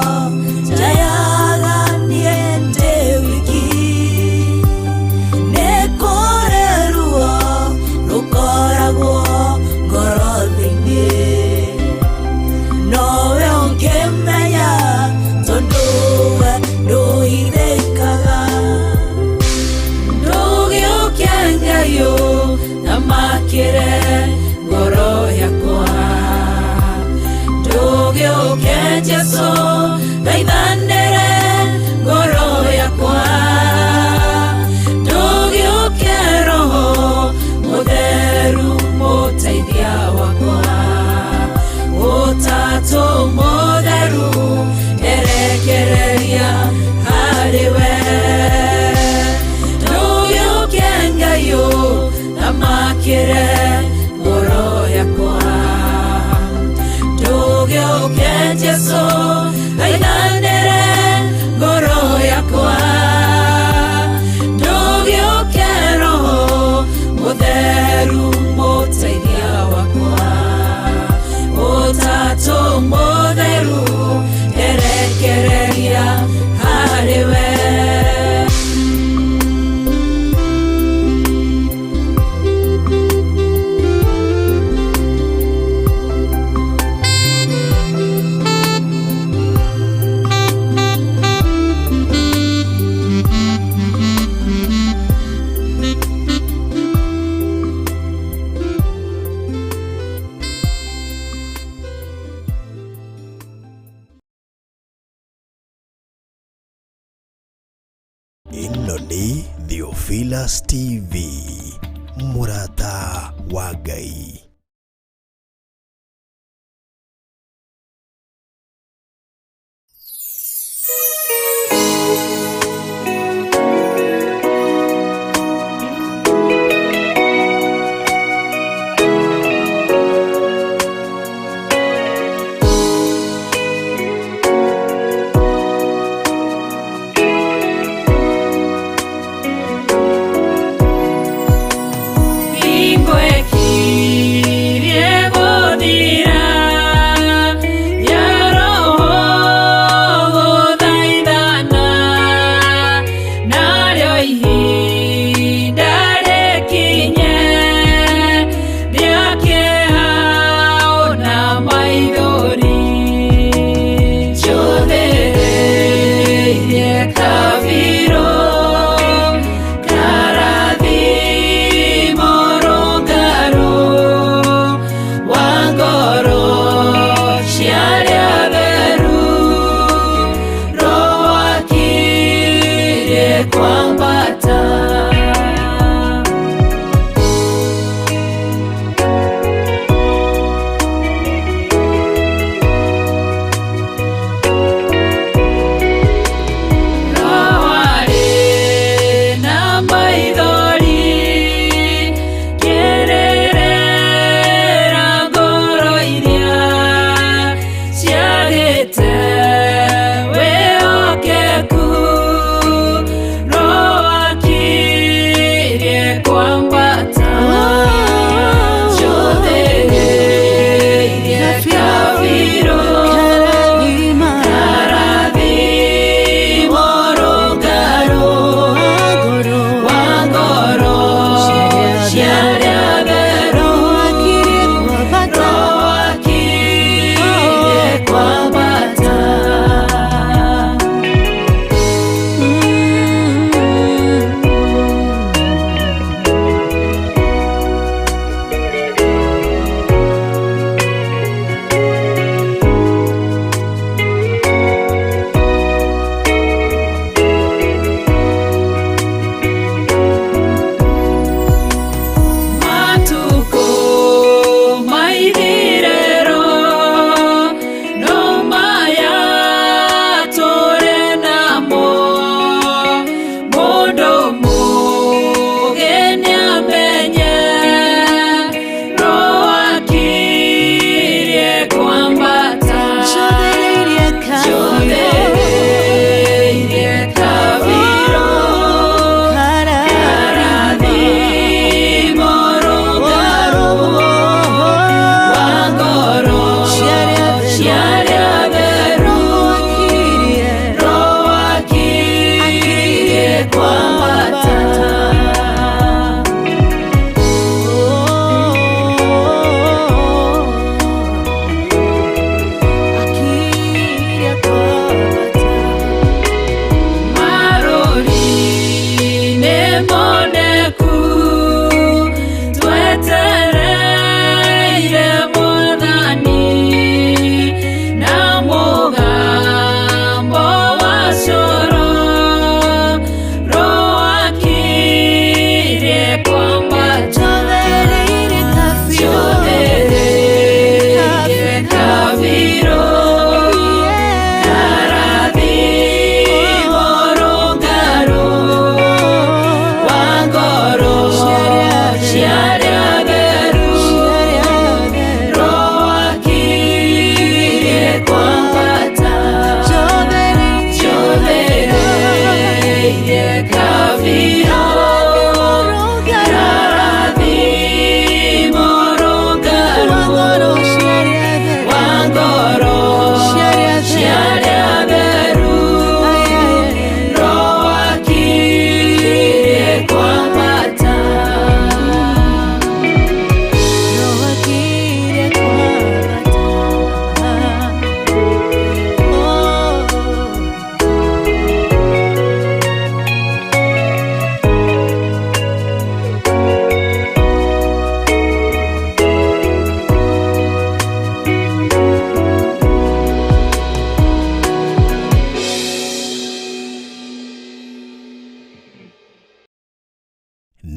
Ĩno nĩ Theophilus TV, mũrata wa Ngai.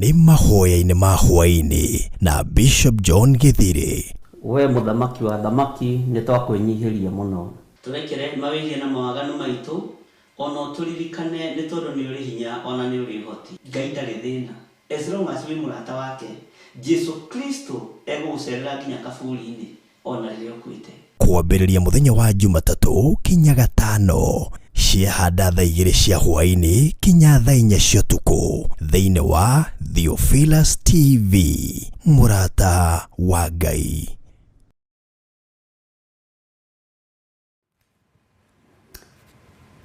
Nĩ mahoya-inĩ ma hwaĩ-inĩ na Bishop John Gĩthirĩ. We mũthamaki wa thamaki, nĩ twakwĩnyihĩria mũno. Tũrekere mawĩhia na mawaganu maitũ, ona ũtũririkane nĩ tondũ nĩ ũrĩ hinya ona nĩ ũrĩ ũhoti. Ngai ndarĩ thĩna. As long as wĩ mũrata wake, Jesu Kristo egũgũcerera nginya kaburi-inĩ ona rĩrĩa ũkuĩte. Kwambĩrĩria mũthenya wa Jumatatũ kinya Gatano, ciahanda thaa 2 cia hwaĩ-inĩ kinya thaa 4 cia ũtukũ thĩinĩ wa Theophilus TV, mũrata wa Ngai.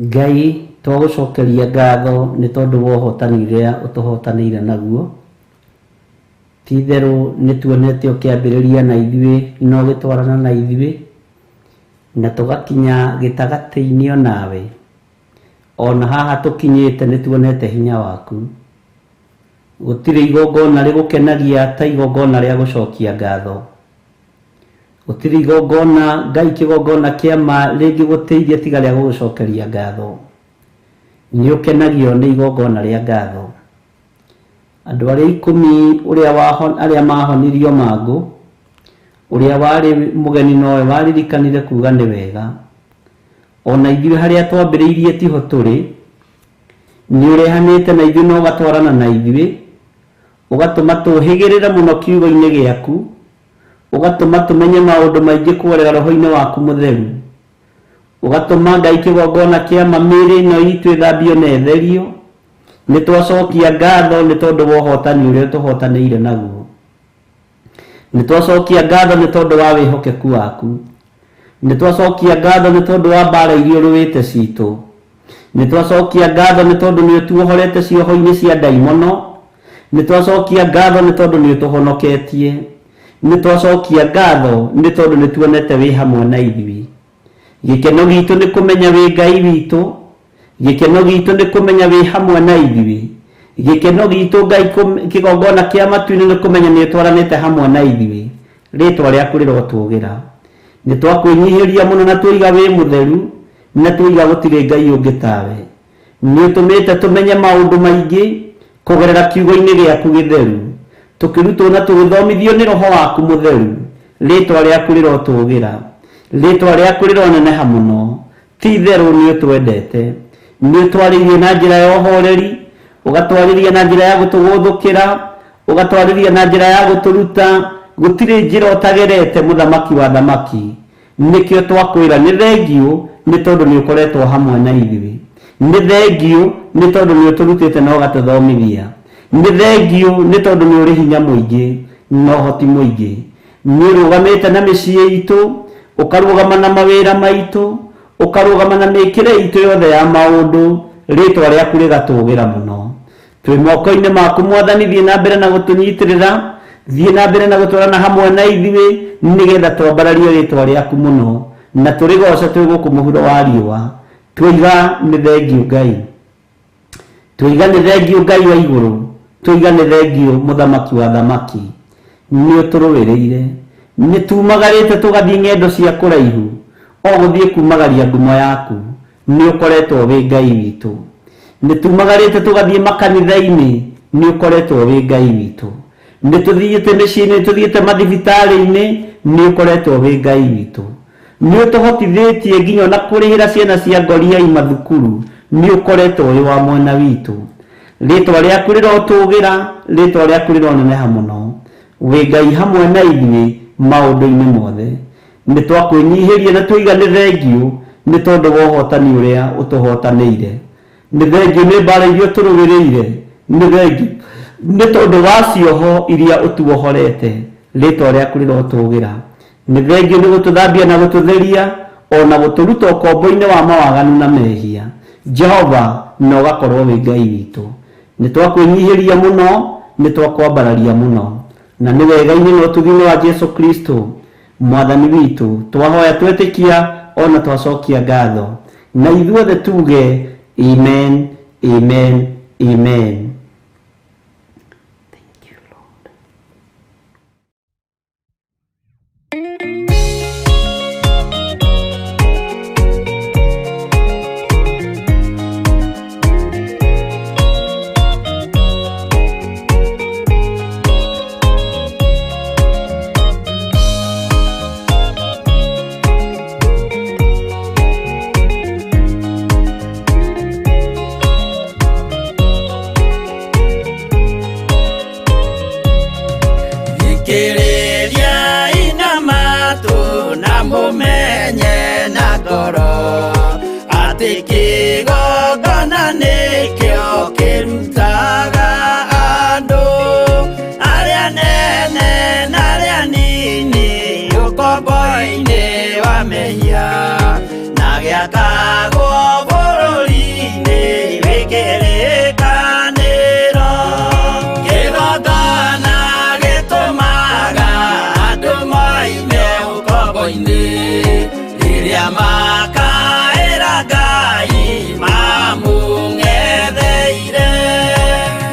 Ngai, twagũcokeria ngatho nĩ tondũ wa ũhotani ũrĩa ũtũhotanĩire naguo. Ti itherũ nĩ tuonete ũkĩambĩrĩria na ithuĩ na ũgĩtwarana na ithuĩ, na tũgakinya gĩtagatĩ-inĩ o nawe. Ona haha tũkinyĩte nĩ tuonete hinya waku. Gũtirĩ igongona rĩgũkenagia ta igongona rĩa gũcokia ngatho. Gũtirĩ igongona Ngai kĩgongona kĩa ma rĩngĩgũteithia tiga rĩa gũgũcokeria ngatho. Nĩ ũkenagio nĩ igongona rĩa ngatho. Andũ arĩa 10 ũrĩa arĩa mahonirio mangũ, ũrĩa warĩ mũgeni nowe waririkanire kuga nĩ wega. Ona ithuĩ harĩa twambĩrĩirie tiho tũrĩ, nĩ ũrehanĩte na ithuĩ na ũgatwarana na ithuĩ, ũgatũma tũhĩgĩrĩre mũno kiugo-inĩ gĩaku, ũgatũma tũmenye maũndũ maingĩ kũgerera roho-inĩ waku mũtheru, ũgatũma Ngai kĩgongona kĩa ma mĩĩrĩ ĩno itũ ĩthambio na ĩtherio. Nĩ twacokia ngatho nĩ tondũ wa ũhotani ũrĩa tũhotanĩire naguo. Nĩ twacokia ngatho nĩ tondũ wa wĩhokeku waku. Nĩ twacokia ngatho nĩ tondũ wa mbara iria ũrũĩte citũ. Nĩ twacokia ngatho nĩ tondũ nĩ ũtuohorete cioho-inĩ cia ndaimono. Nĩ twacokia ngatho nĩ tondũ nĩ ũtũhonoketie. Nĩ twacokia ngatho nĩ tondũ nĩ tuonete wĩ hamwe na ithuĩ. Gĩkeno gitũ nĩ kũmenya wĩ Ngai witũ. Gĩkeno gitũ nĩ kũmenya wĩ hamwe na ithuĩ. Gĩkeno gitũ Ngai kĩgongona kĩa matu-inĩ nĩ kũmenya nĩ ũtwaranĩte hamwe na ithuĩ. Rĩtwa rĩaku rĩrotũgĩra. Nĩ twakwĩnyihĩria mũno na tũiga wĩ mũtheru, na tũiga gũtirĩ Ngai ũngĩ tawe. Nĩ ũtũmĩte tũmenye maũndũ maingĩ kũgerera kiugo-inĩ gĩaku gĩtheru, tũkĩrutwo na tũgĩthomithio nĩ roho waku mũtheru. Rĩtwa rĩaku rĩrotũgĩra. Rĩtwa rĩaku rĩroneneha mũno. Ti itherũ nĩ ũtwendete. Nĩ ũtwarĩirie na njĩra ya ũhoreri, ũgatwarĩria na njĩra ya gũtũgũthũkĩra, ũgatwarĩria na njĩra ya gũtũruta. Gũtirĩ njĩra ũtagerete mũthamaki wa thamaki. Nĩkĩo twakwĩra nĩ thengiũ nĩ tondũ nĩ ũkoretwo hamwe na ithuĩ. Nĩ thengiũ nĩ tondũ nĩ ũtũrutĩte na ũgatũthomithia. Nĩ thengiũ nĩ tondũ nĩ ũrĩ hinya mũingĩ na ũhoti mũingĩ. Nĩ ũrũgamĩte na mĩciĩ itũ, ũkarũgama na mawĩra maitũ, ũkarũgama na mĩkĩre itũ yothe ya maũndũ. Rĩtwa rĩaku rĩgatũgĩra mũno. Twĩ moko-inĩ maku Mwathani, thiĩ na mbere na gũtũnyitĩrĩra, thiĩ na mbere na gũtwarana hamwe na ithuĩ, nĩgetha twambararie rĩtwa rĩaku mũno na tũrĩgoce twĩ gũkũ mũhuro wa riũa. Tũiga nĩ thengiũ Ngai, tũiga nĩ thengiũ Ngai wa igũrũ, tũiga nĩ thengiũ mũthamaki wa thamaki. Nĩ ũtũrũĩrĩire, nĩ tumagarĩte tũgathiĩ ng'endo cia kũraihu, o gũthiĩ kumagaria ngumo yaku. Nĩ ũkoretwo wĩ Ngai witũ. Nĩ tumagarĩte tũgathiĩ makanitha-inĩ, nĩ ũkoretwo wĩ Ngai witũ. Nĩ tũthiĩte mĩciĩ-inĩ, nĩ tũthiĩte mathibitarĩ-inĩ, nĩ ũkoretwo wĩ Ngai witũ. Nĩ ũtũhotithĩtie nginya ona kũrĩhĩra ciana cia ngoriai mathukuru, nĩ ũkoretwo wĩ wa mwena witũ. Rĩtwa rĩaku rĩrotũgĩra, rĩtwa rĩaku rĩroneneha mũno. Wĩ Ngai hamwe na ithuĩ maũndũ-inĩ mothe. Nĩ twakwĩnyihĩria na tũiga nĩ thengiũ nĩ tondũ wa ũhotani ũrĩa ũtũhotanĩire. Nĩ thengiũ nĩ mbara iria ũtũrũĩrĩire. Nĩ thengiũ nĩ tondũ wa cioho iria ũtuohorete. Rĩtwa rĩaku rĩrotũgĩra. Nĩ thengiũ nĩ gũtũthambia na gũtũtheria, ona gũtũruta ũkombo-inĩ wa mawaganu na mehia. Jehova, na ũgakorwo wĩ Ngai witũ. Nĩ twakwĩnyihĩria mũno, nĩ twakwambararia mũno. Na nĩ wega-inĩ na ũtugi-inĩ wa Jesu Kristo Mwathani witũ, twahoya twetĩkia ona twacokia ngatho. Na ithuothe tuge amen, amen, amen. Thank you, Lord. Rĩrutaga andũ arĩa nene na arĩa nini ũkombo-inĩ wa mehia na gĩakagwo bũrũri-inĩ wĩ kĩrĩkanĩro. Kĩgongona gĩtũmaga andũ moime ũkombo-inĩ rĩrĩa makaĩra Ngai mamũng'etheire.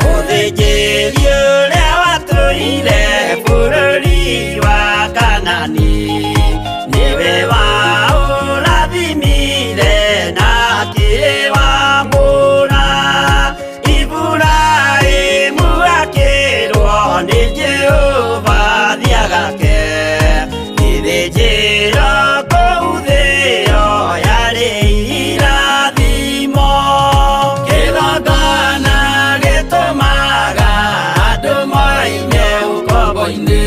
Mũthĩnjĩri ũrĩa watũire bũrũri wa Kanani nĩwe waũrathimire na akĩwamũra. Iburahĩmu akĩrwo nĩ Jehova thiagake gĩthĩnjĩro kũu thĩo yarĩ irathimo. Kĩgongona gĩtũmaga andũ moime ũkombo-inĩ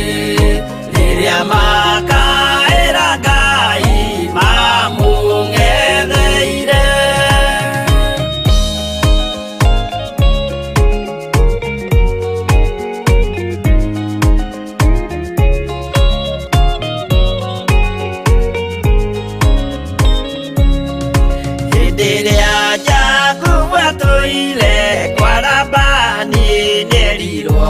rĩrĩa makaĩra Ngai mamũng'etheire. Hĩndĩ ĩrĩa Jakubu atũire kwa Labani nĩerirwo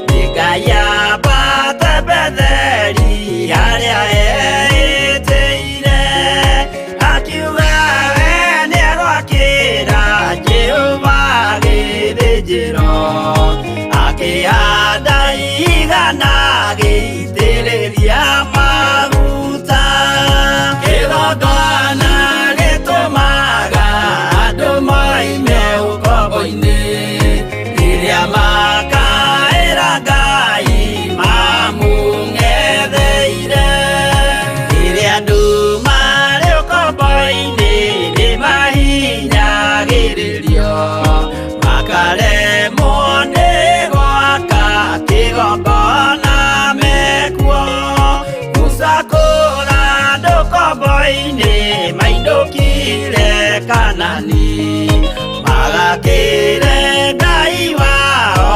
nĩ Ngai ambate Betheli harĩa eĩtĩire. Akiuga we nĩegwakĩra Jehova gĩthĩnjĩro, akĩhanda igana agĩitĩrĩria maguta. Kĩgongona gĩtũmaga andũ moime ũkombo-inĩ rĩrĩa makaĩra Ngai mamũng'etheire. Rĩrĩa andũ marĩ ũkombo-inĩ nĩmahinyagĩrĩrio makaremwo nĩ gwaka kĩgongona mekuo. Musa kũra andũ ũkombo-inĩ mainũkire Kanani magakĩre Ngai wao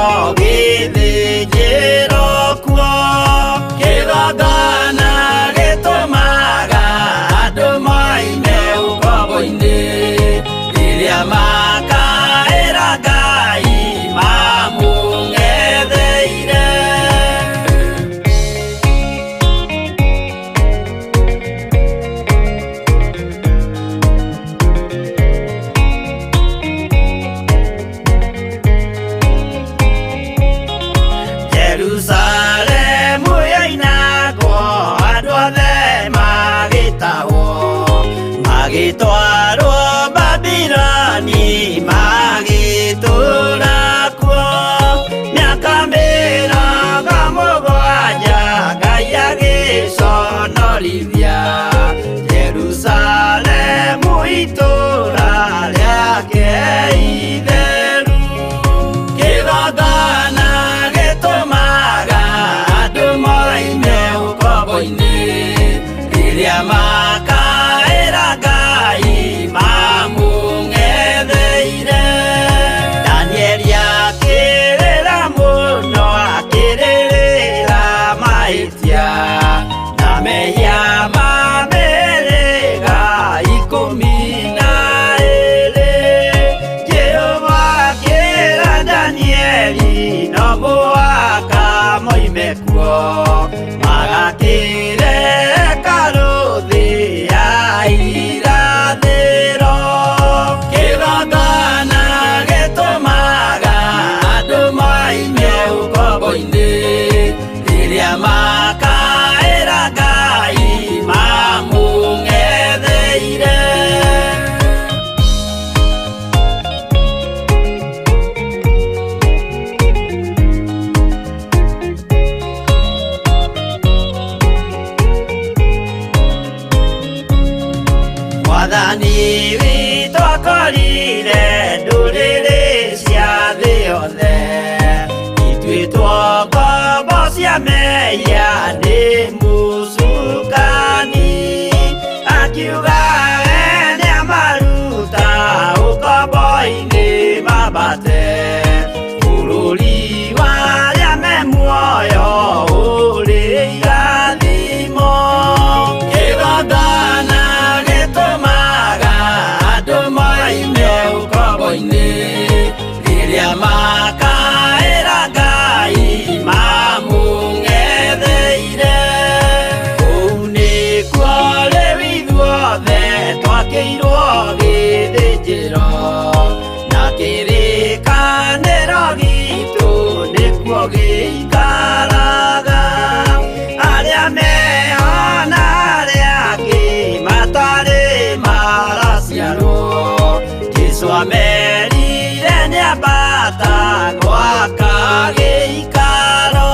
arata gwaka gĩikaro.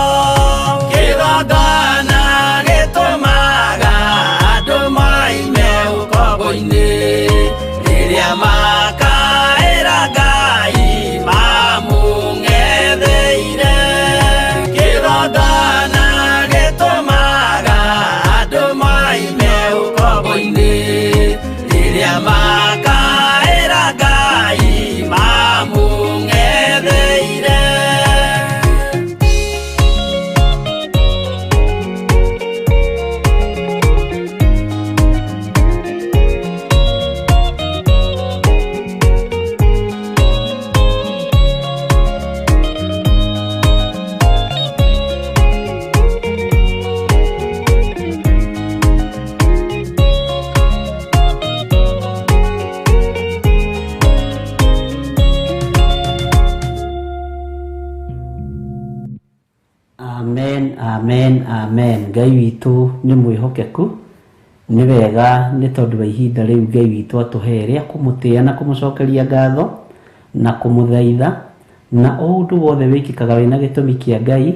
Kĩgongona gĩtũmaga andũ moime ũkombo-inĩ, rĩrĩa makaĩra Ngai mamũng'etheire. Kĩgongona gĩtũmaga andũ moime ũkombo-inĩ, rĩrĩa makaĩra Ngai mamũng'etheire. Amen, amen, amen. Ngai witũ nĩ mwĩhokeku. Nĩ wega nĩ tondũ wa ihinda rĩu Ngai witũ atũhe rĩa kũmũtĩa na kũmũcokeria ngatho na kũmũthaitha, na o ũndũ wothe wĩkĩkaga wĩna gĩtũmi kĩa Ngai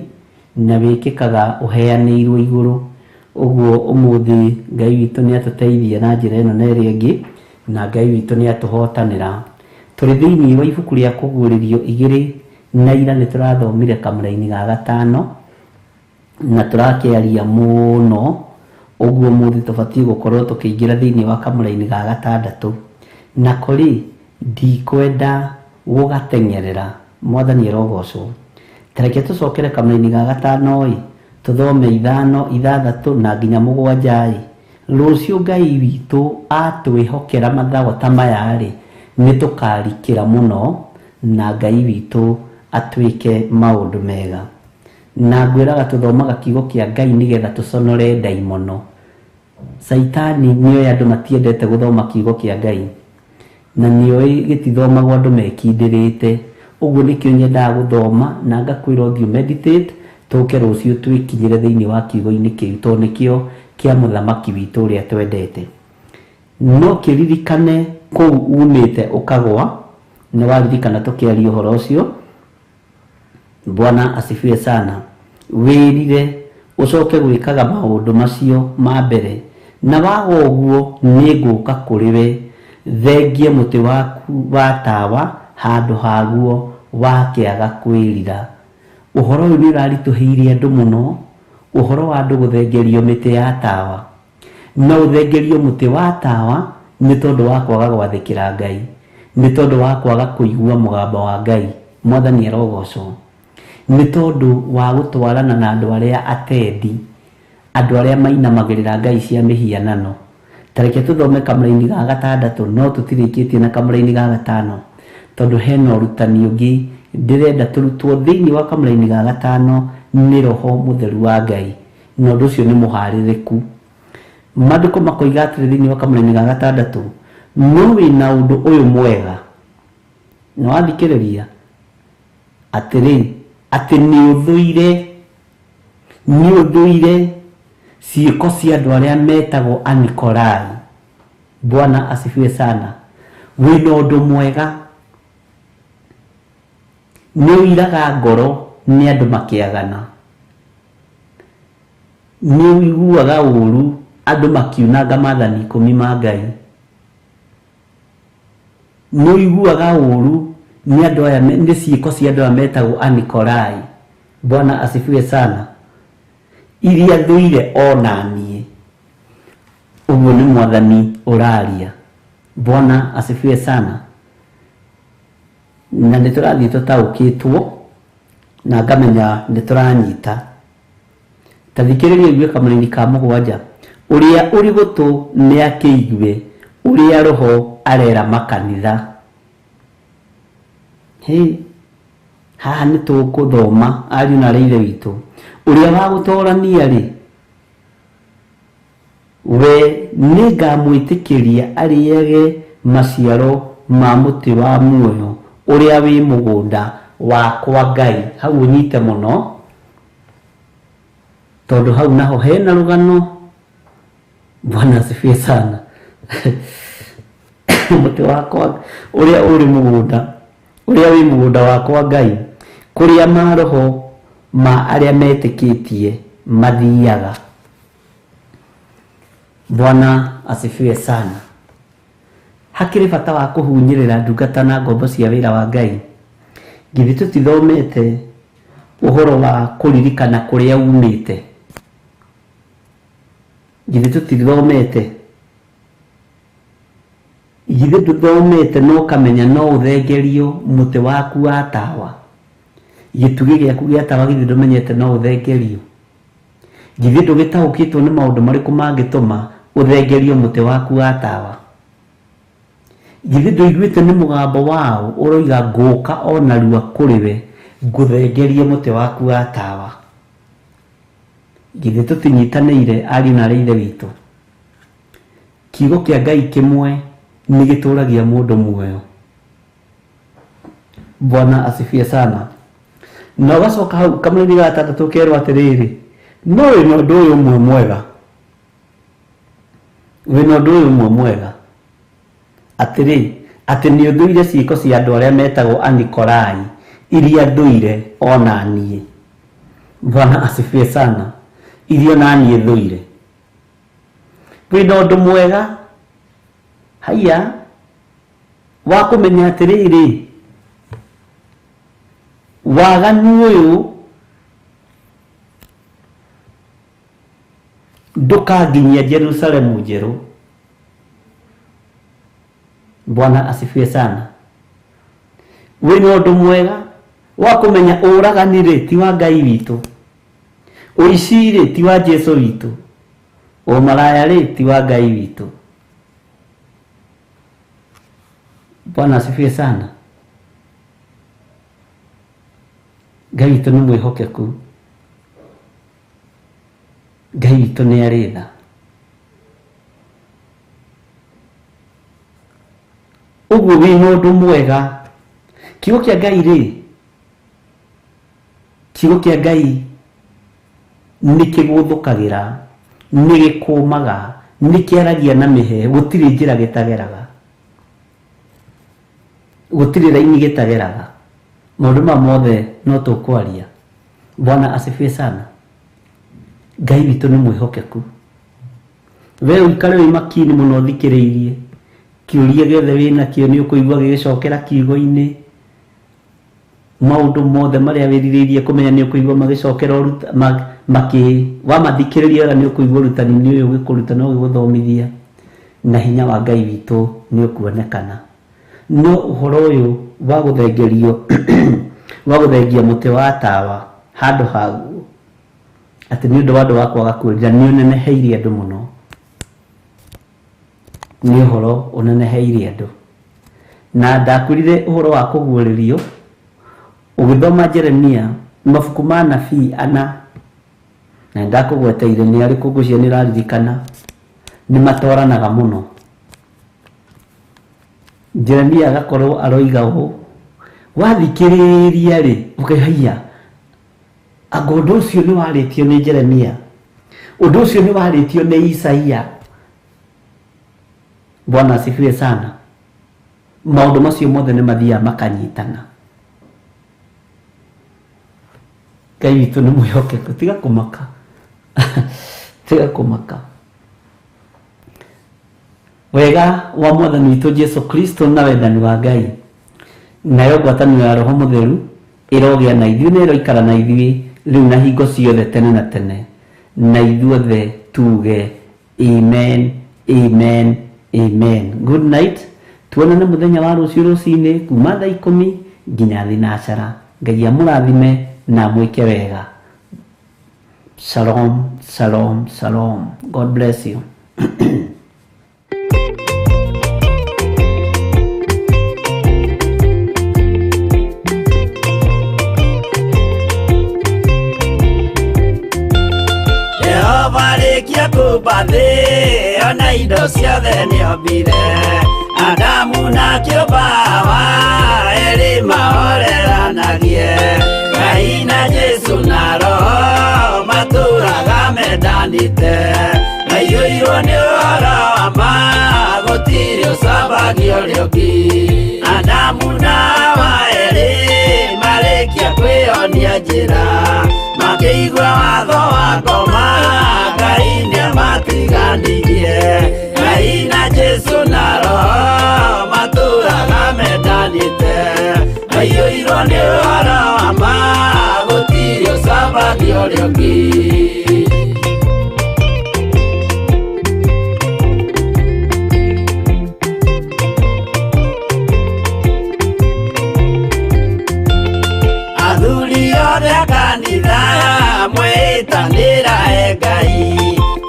na wĩkĩkaga ũheanĩirwo igũrũ. Ũguo ũmũthĩ Ngai witũ nĩ atũteithia na njĩra ĩno na ĩrĩa ĩngĩ, na Ngai witũ nĩ atũhotanĩra. Tũrĩ thĩinĩ wa ibuku rĩa Kũguũrĩrio igĩrĩ na ira nĩ tũrathomire kamũraini ga gatano na tũrakĩaria mũno. Ũguo ũmũthĩ tũbatiĩ gũkorwo tũkĩingĩra thĩinĩ wa kamũraini ga gatandatũ. Nako rĩ, ndikwenda gũgateng'erera, Mwathani arogocwo. Ta reke tũcokere kamũraini ga gatano ĩ, tũthome 5, 6 na nginya 7 ĩ. Rũciũ Ngai witũ atwĩhokera mathago ta maya rĩ, nĩ tũkarikĩra mũno na Ngai witũ atwĩke maũndũ mega. Na ngwĩraga tũthomaga kiugo kĩa Ngai nĩgetha tũconore ndaimono. Caitani nĩoĩ andũ matiendete gũthoma kiugo kĩa Ngai, na nĩoĩ gĩtithomagwo andũ mekindĩrĩte. Ũguo nĩkĩo nyendaga gũthoma na ngakwĩra ũthiĩ meditate, tũke rũciũ twĩkinyĩre thĩinĩ wa kiugo-inĩ kĩu, tondũ nĩkĩo kĩa mũthamaki witũ ũrĩa twendete. No kĩririkane kũu umĩte ũkagwa, nĩ waririkana tũkĩaria ũhoro ũcio. Bwana asifiwe sana. Wĩrire ũcoke gwĩkaga maũndũ macio ma mbere, na waga ũguo nĩngũka kũrĩ we, thengie mũtĩ waku wa tawa handũ haguo wakĩaga kwĩrira. Ũhoro ũyũ nĩ ũraritũhĩire andũ mũno, ũhoro wa andũ gũthengerio mĩtĩ ya tawa. No ũthengerio mũtĩ wa tawa nĩ tondũ wa kwaga gwathĩkĩra Ngai, nĩ tondũ wa kwaga kũigua mũgambo wa Ngai. Mwathani arogocwo. Nĩ tondũ wa gũtwarana na andũ arĩa atendi, andũ arĩa mainamagĩrĩra ngai cia mĩhianano. Ta reke tũthome kamũraini ga gatandatũ, no tũtirĩkĩtie na kamũraini ga gatano, tondũ hena ũrutani ũngĩ ndĩrenda tũrutwo thĩinĩ wa kamũraini ga gatano nĩ Roho Mũtheru wa Ngai, na ũndũ ũcio nĩ mũharĩrĩku. Maandĩko makoiga atĩrĩ thĩinĩ wa kamũraini ga gatandatũ, no wĩna ũndũ ũyũ mwega, na wathikĩrĩria atĩrĩ, atĩ nĩ ũthũire ciĩko cia andũ arĩa metagwo Anikolai. Bwana asifiwe sana. Wĩna ũndũ mwega, nĩ ũiraga ngoro nĩ andũ makĩagana, nĩ ũiguaga ũru andũ makiunanga maathani 10 ma Ngai, nĩ ũiguaga ũru nĩ andũ aya, nĩ ciĩko cia andũ aya metagwo Anikolai. Bwana asifiwe sana. Iria thũire ona niĩ. Ũguo nĩ Mwathani ũraria. Bwana asifiwe sana. Na nĩ tũrathiĩ tũtaũkĩtwo na ngamenya nĩ tũranyita. Ta thikĩrĩria ũigue kamũraini ka 7, ũrĩa ũrĩ gũtũ nĩ akĩigue ũrĩa Roho arera makanitha. Hĩ, haha nĩ tũkũthoma ariũ na aarĩ a Ithe witũ. Ũrĩa wa gũtorania rĩ, we nĩngamwĩtĩkĩria arĩage maciaro ma mũtĩ wa muoyo ũrĩa wĩ mũgũnda wakwa Ngai. Hau ũnyite mũno, tondũ hau naho hena rũgano. Bwana asifiwe sana. Mũtĩ wakwa ũrĩa ũrĩ mũgũnda, Ũrĩa wĩ mũgũnda wakwa Ngai, kũrĩa maroho ma arĩa metĩkĩtie mathiaga. Bwana asifiwe sana. Hakĩrĩ bata wa kũhunyĩrĩra ndungata na ngombo cia wĩra wa Ngai. Githĩ tũtithomete ũhoro wa kũririkana kũrĩa umĩte? Githĩ tũtithomete? Githĩ ndũthomete no ũkamenya no ũthengerio mũtĩ waku wa tawa? Gĩtugĩ gĩaku gĩa tawa githĩ ndũmenyete no ũthengerio? Githĩ ndũgĩtaũkĩtwo nĩ maũndũ marĩkũ mangĩtũma ũthengerio mũtĩ waku wa tawa? Githĩ ndũiguĩte nĩ mũgambo wao ũroiga ngũka o narua kũrĩ we ngũthengerie mũtĩ waku wa tawa? Githĩ tũtinyitanĩire ariũ na aarĩ a Ithe witũ? Kiugo kĩa Ngai kĩmwe nĩ gĩtũragia mũndũ muoyo. Bwana asifiwe sana. Na ũgacoka hau kamũraini ga gatandatũ ũkerwo atĩrĩrĩ, no wĩna ũndũ ũyũ ũmwe mwega, wĩna ũndũ ũyũ ũmwe mwega atĩrĩ, atĩ nĩ ũthũire ciĩko cia andũ arĩa metagwo Anikolai, iria thũire ona niĩ. Bwana asifiwe sana. Iria ona niĩ thũire. Wĩna ũndũ mwega haiya wa kũmenya atĩrĩrĩ, waganu ũyũ ndũkanginyia Jerusalemu njerũ. Bwana asifiwe sana. Wĩna ũndũ mwega wa kũmenya ũragani rĩ ti wa Ngai witũ, ũici rĩ ti wa Jesu witũ, ũmaraya rĩ ti wa Ngai witũ. Bwana asifiwe sana. Ngai witũ nĩ mwĩhokeku, Ngai witũ nĩ arĩ tha. Ũguo wĩna ũndũ mwega. Kiugo kĩa Ngai rĩ, kiugo kĩa Ngai nĩ kĩgũthũkagĩra, nĩ gĩkũmaga, nĩ kĩaragia na mĩheehũ, gũtirĩ njĩra gĩtageraga, gũtirĩ raini gĩtageraga. Maũndũ maya mothe no tũkwaria. Bwana asifiwe sana. Ngai witũ nĩ mwĩhokeku. We ũikare wĩ makini mũno ũthikĩrĩirie kĩũria gĩothe wĩnakĩo nĩ ũkũigua gĩgĩcokera kiugo-inĩ. Maũndũ mothe marĩa wĩrirĩirie kũmenya nĩ ũkũigua magĩcokera wamathikĩrĩria wega nĩ ũkũigua ũrutani-inĩ ũyũ ũgĩkũruta na ũgĩgũthomithia, na hinya wa Ngai witũ nĩ ũkuonekana. No ũhoro ũyũ wa gũthengerio wa gũthengia mũtĩ wa tawa handũ haguo, atĩ nĩ ũndũ wa andũ wa kwaga kwĩrira, nĩ ũneneheirie andũ mũno. Nĩ ũhoro ũneneheirie andũ. Na ndakwĩrire ũhoro wa kũguũrĩrio ũgĩthoma Jeremia mabuku ma nabii ana, na ndakũgweteire nĩ arĩkũ ngwĩciria nĩ ũraririkana, nĩ matwaranaga mũno. Jeremia agakorwo aroiga ũũ, wathikĩrĩria rĩ ũkaihaiya, anga ũndũ ũcio nĩ warĩtio nĩ Jeremia, ũndũ ũcio nĩ warĩtio nĩ Isaia. Bwana asifiwe sana. Maũndũ macio mothe nĩ mathiaga makanyitana. Ngai witũ nĩ mwĩhokeku, tiga kũmaka. Tiga kũmaka. Wega wa Mwathani witũ Jesu Kristo na wendani wa Ngai, nayo ngwatanĩro ya Roho Mũtheru ĩrogĩa na ithuĩ na ĩroikara na ithuĩ rĩu na hingo ciothe tene na tene, na ithuothe tuge amen, amen, amen. Good night. Tuonane mũthenya wa rũciũ rũcinĩ kuma thaa 10 nginya thinacara. Ngai amũrathime na amwĩke wega. Shalom, shalom, shalom. God bless you. Jehova rĩkia kũmba thĩ, ona indo ciothe nĩombire. Adamu na kĩũmba Hawa, erĩ mahoreranagie. Ngai na Jesu na Roho matũraga mendanĩte. Maiyũirwo nĩ ũhoro wa ma, gũtirĩ ũcambagio ũrĩa ũngĩ. Adamu na Hawa Kwĩonia njĩra makĩigua watho wa ngoma Ngai nĩamatiganirie Ngai na Jesũ na Roho matũraga mendanĩte maiyũirwo nĩ ũhoro wa ma gũtirĩ ũcambagia ũrĩa ũngĩ. Athuri othe a kanitha mwĩtanĩra e Ngai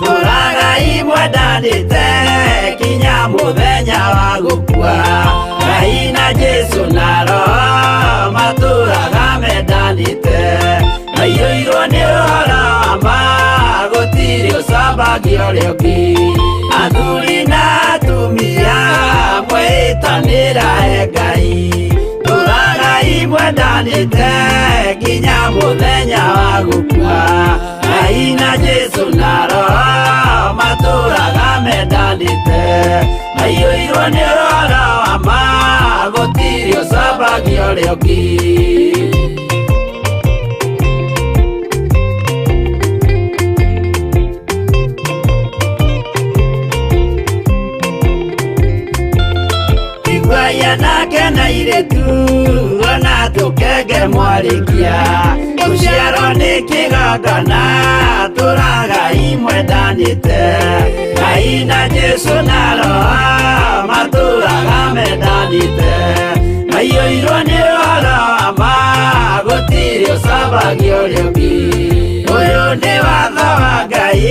tũragai mwendanĩte kinya mũthenya wa gũkua Ngai na Jesũ na Roho matũraga mendanĩte maiyũirwo nĩ ũhoro wa ma gũtirĩ ũcambagia ũrĩa ũngĩ. Athuri na atumia mwĩtanĩra e Ngai tũragai mwendanĩte nginya mũthenya wa gũkua Ngai na Jesũ na Roho matũraga mendanĩte maiyũirwo nĩ ũhoro wa ma gũtirĩ ũcambagia ũrĩa ũngĩ. Iguai anake na airĩtu ona tũkenge mwarĩkia gũciarwo nĩ kĩgongona tũragai mwendanĩte Ngai na Jesũ na Roho matũraga mendanĩte maiyũirwo nĩ ũhoro wa ma gũtirĩ ũcambagia ũrĩa ũngĩ. Ũyũ nĩ watho wa Ngai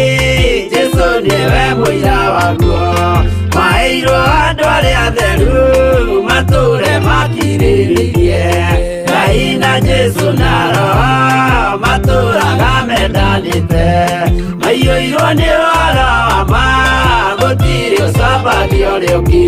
Jesũ nĩwe mũira waguo maheirwo andũ arĩa atheru matũre makirĩrĩirie Ngai na Jesũ na Roho matũraga mendanĩte maiyũirwo nĩ ũhoro wa ma gũtirĩ ũcambagia ũrĩa ũngĩ.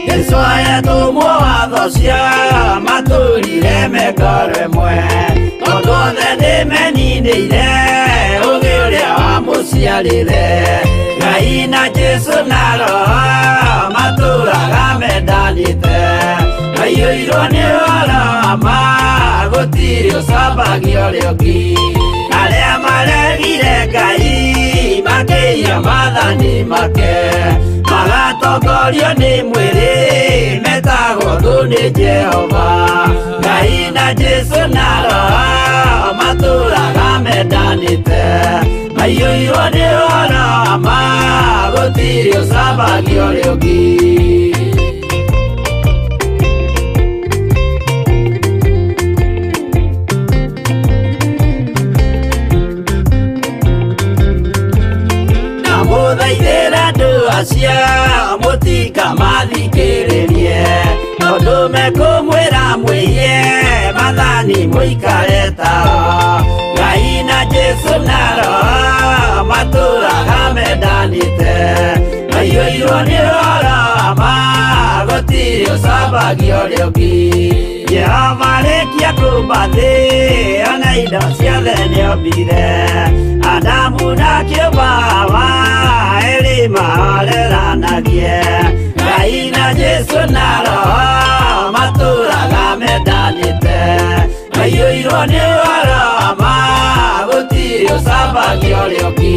Jesũ ayatũmwo watho cia matũrire mengoro ĩmwe tondũ othe nĩmeninĩire ũgĩ ũrĩa wamũciarire Ngai na Jesũ na Roho matũraga mendanĩte maiyũirwo nĩ ũhoro wa ma gũtirĩ ũcambagia ũrĩa ũngĩ. Arĩa maregire Ngai makĩiya maathani make magatongorio nĩ mwĩrĩ metagwo thũ nĩ Jehova Ngai na Jesũ na Roho matũraga mendanĩte maiyũirwo nĩ ũhoro wa ma gũtirĩ ũcambagia ũrĩa ũngĩ. Ndamũthaithĩra andũ acio mũtikamathikĩrĩrie tondũ mekũmwĩra mwĩiye maathani mũikare tao Ngai na Jesũ na Roho matũraga mendanĩte maiyũirwo nĩ ũhoro wa ma gũtirĩ ũcambagia ũrĩa ũngĩ. Jehova arĩkia kũũmba thĩ ona indo ciothe nĩombire Adamu na kĩũmba Hawa erĩ mahoreranagie Ngai na Jesũ na Roho matũraga mendanĩte maiyũirwo nĩ ũhoro wa ma gũtirĩ ũcambagia ũrĩa ũngĩ.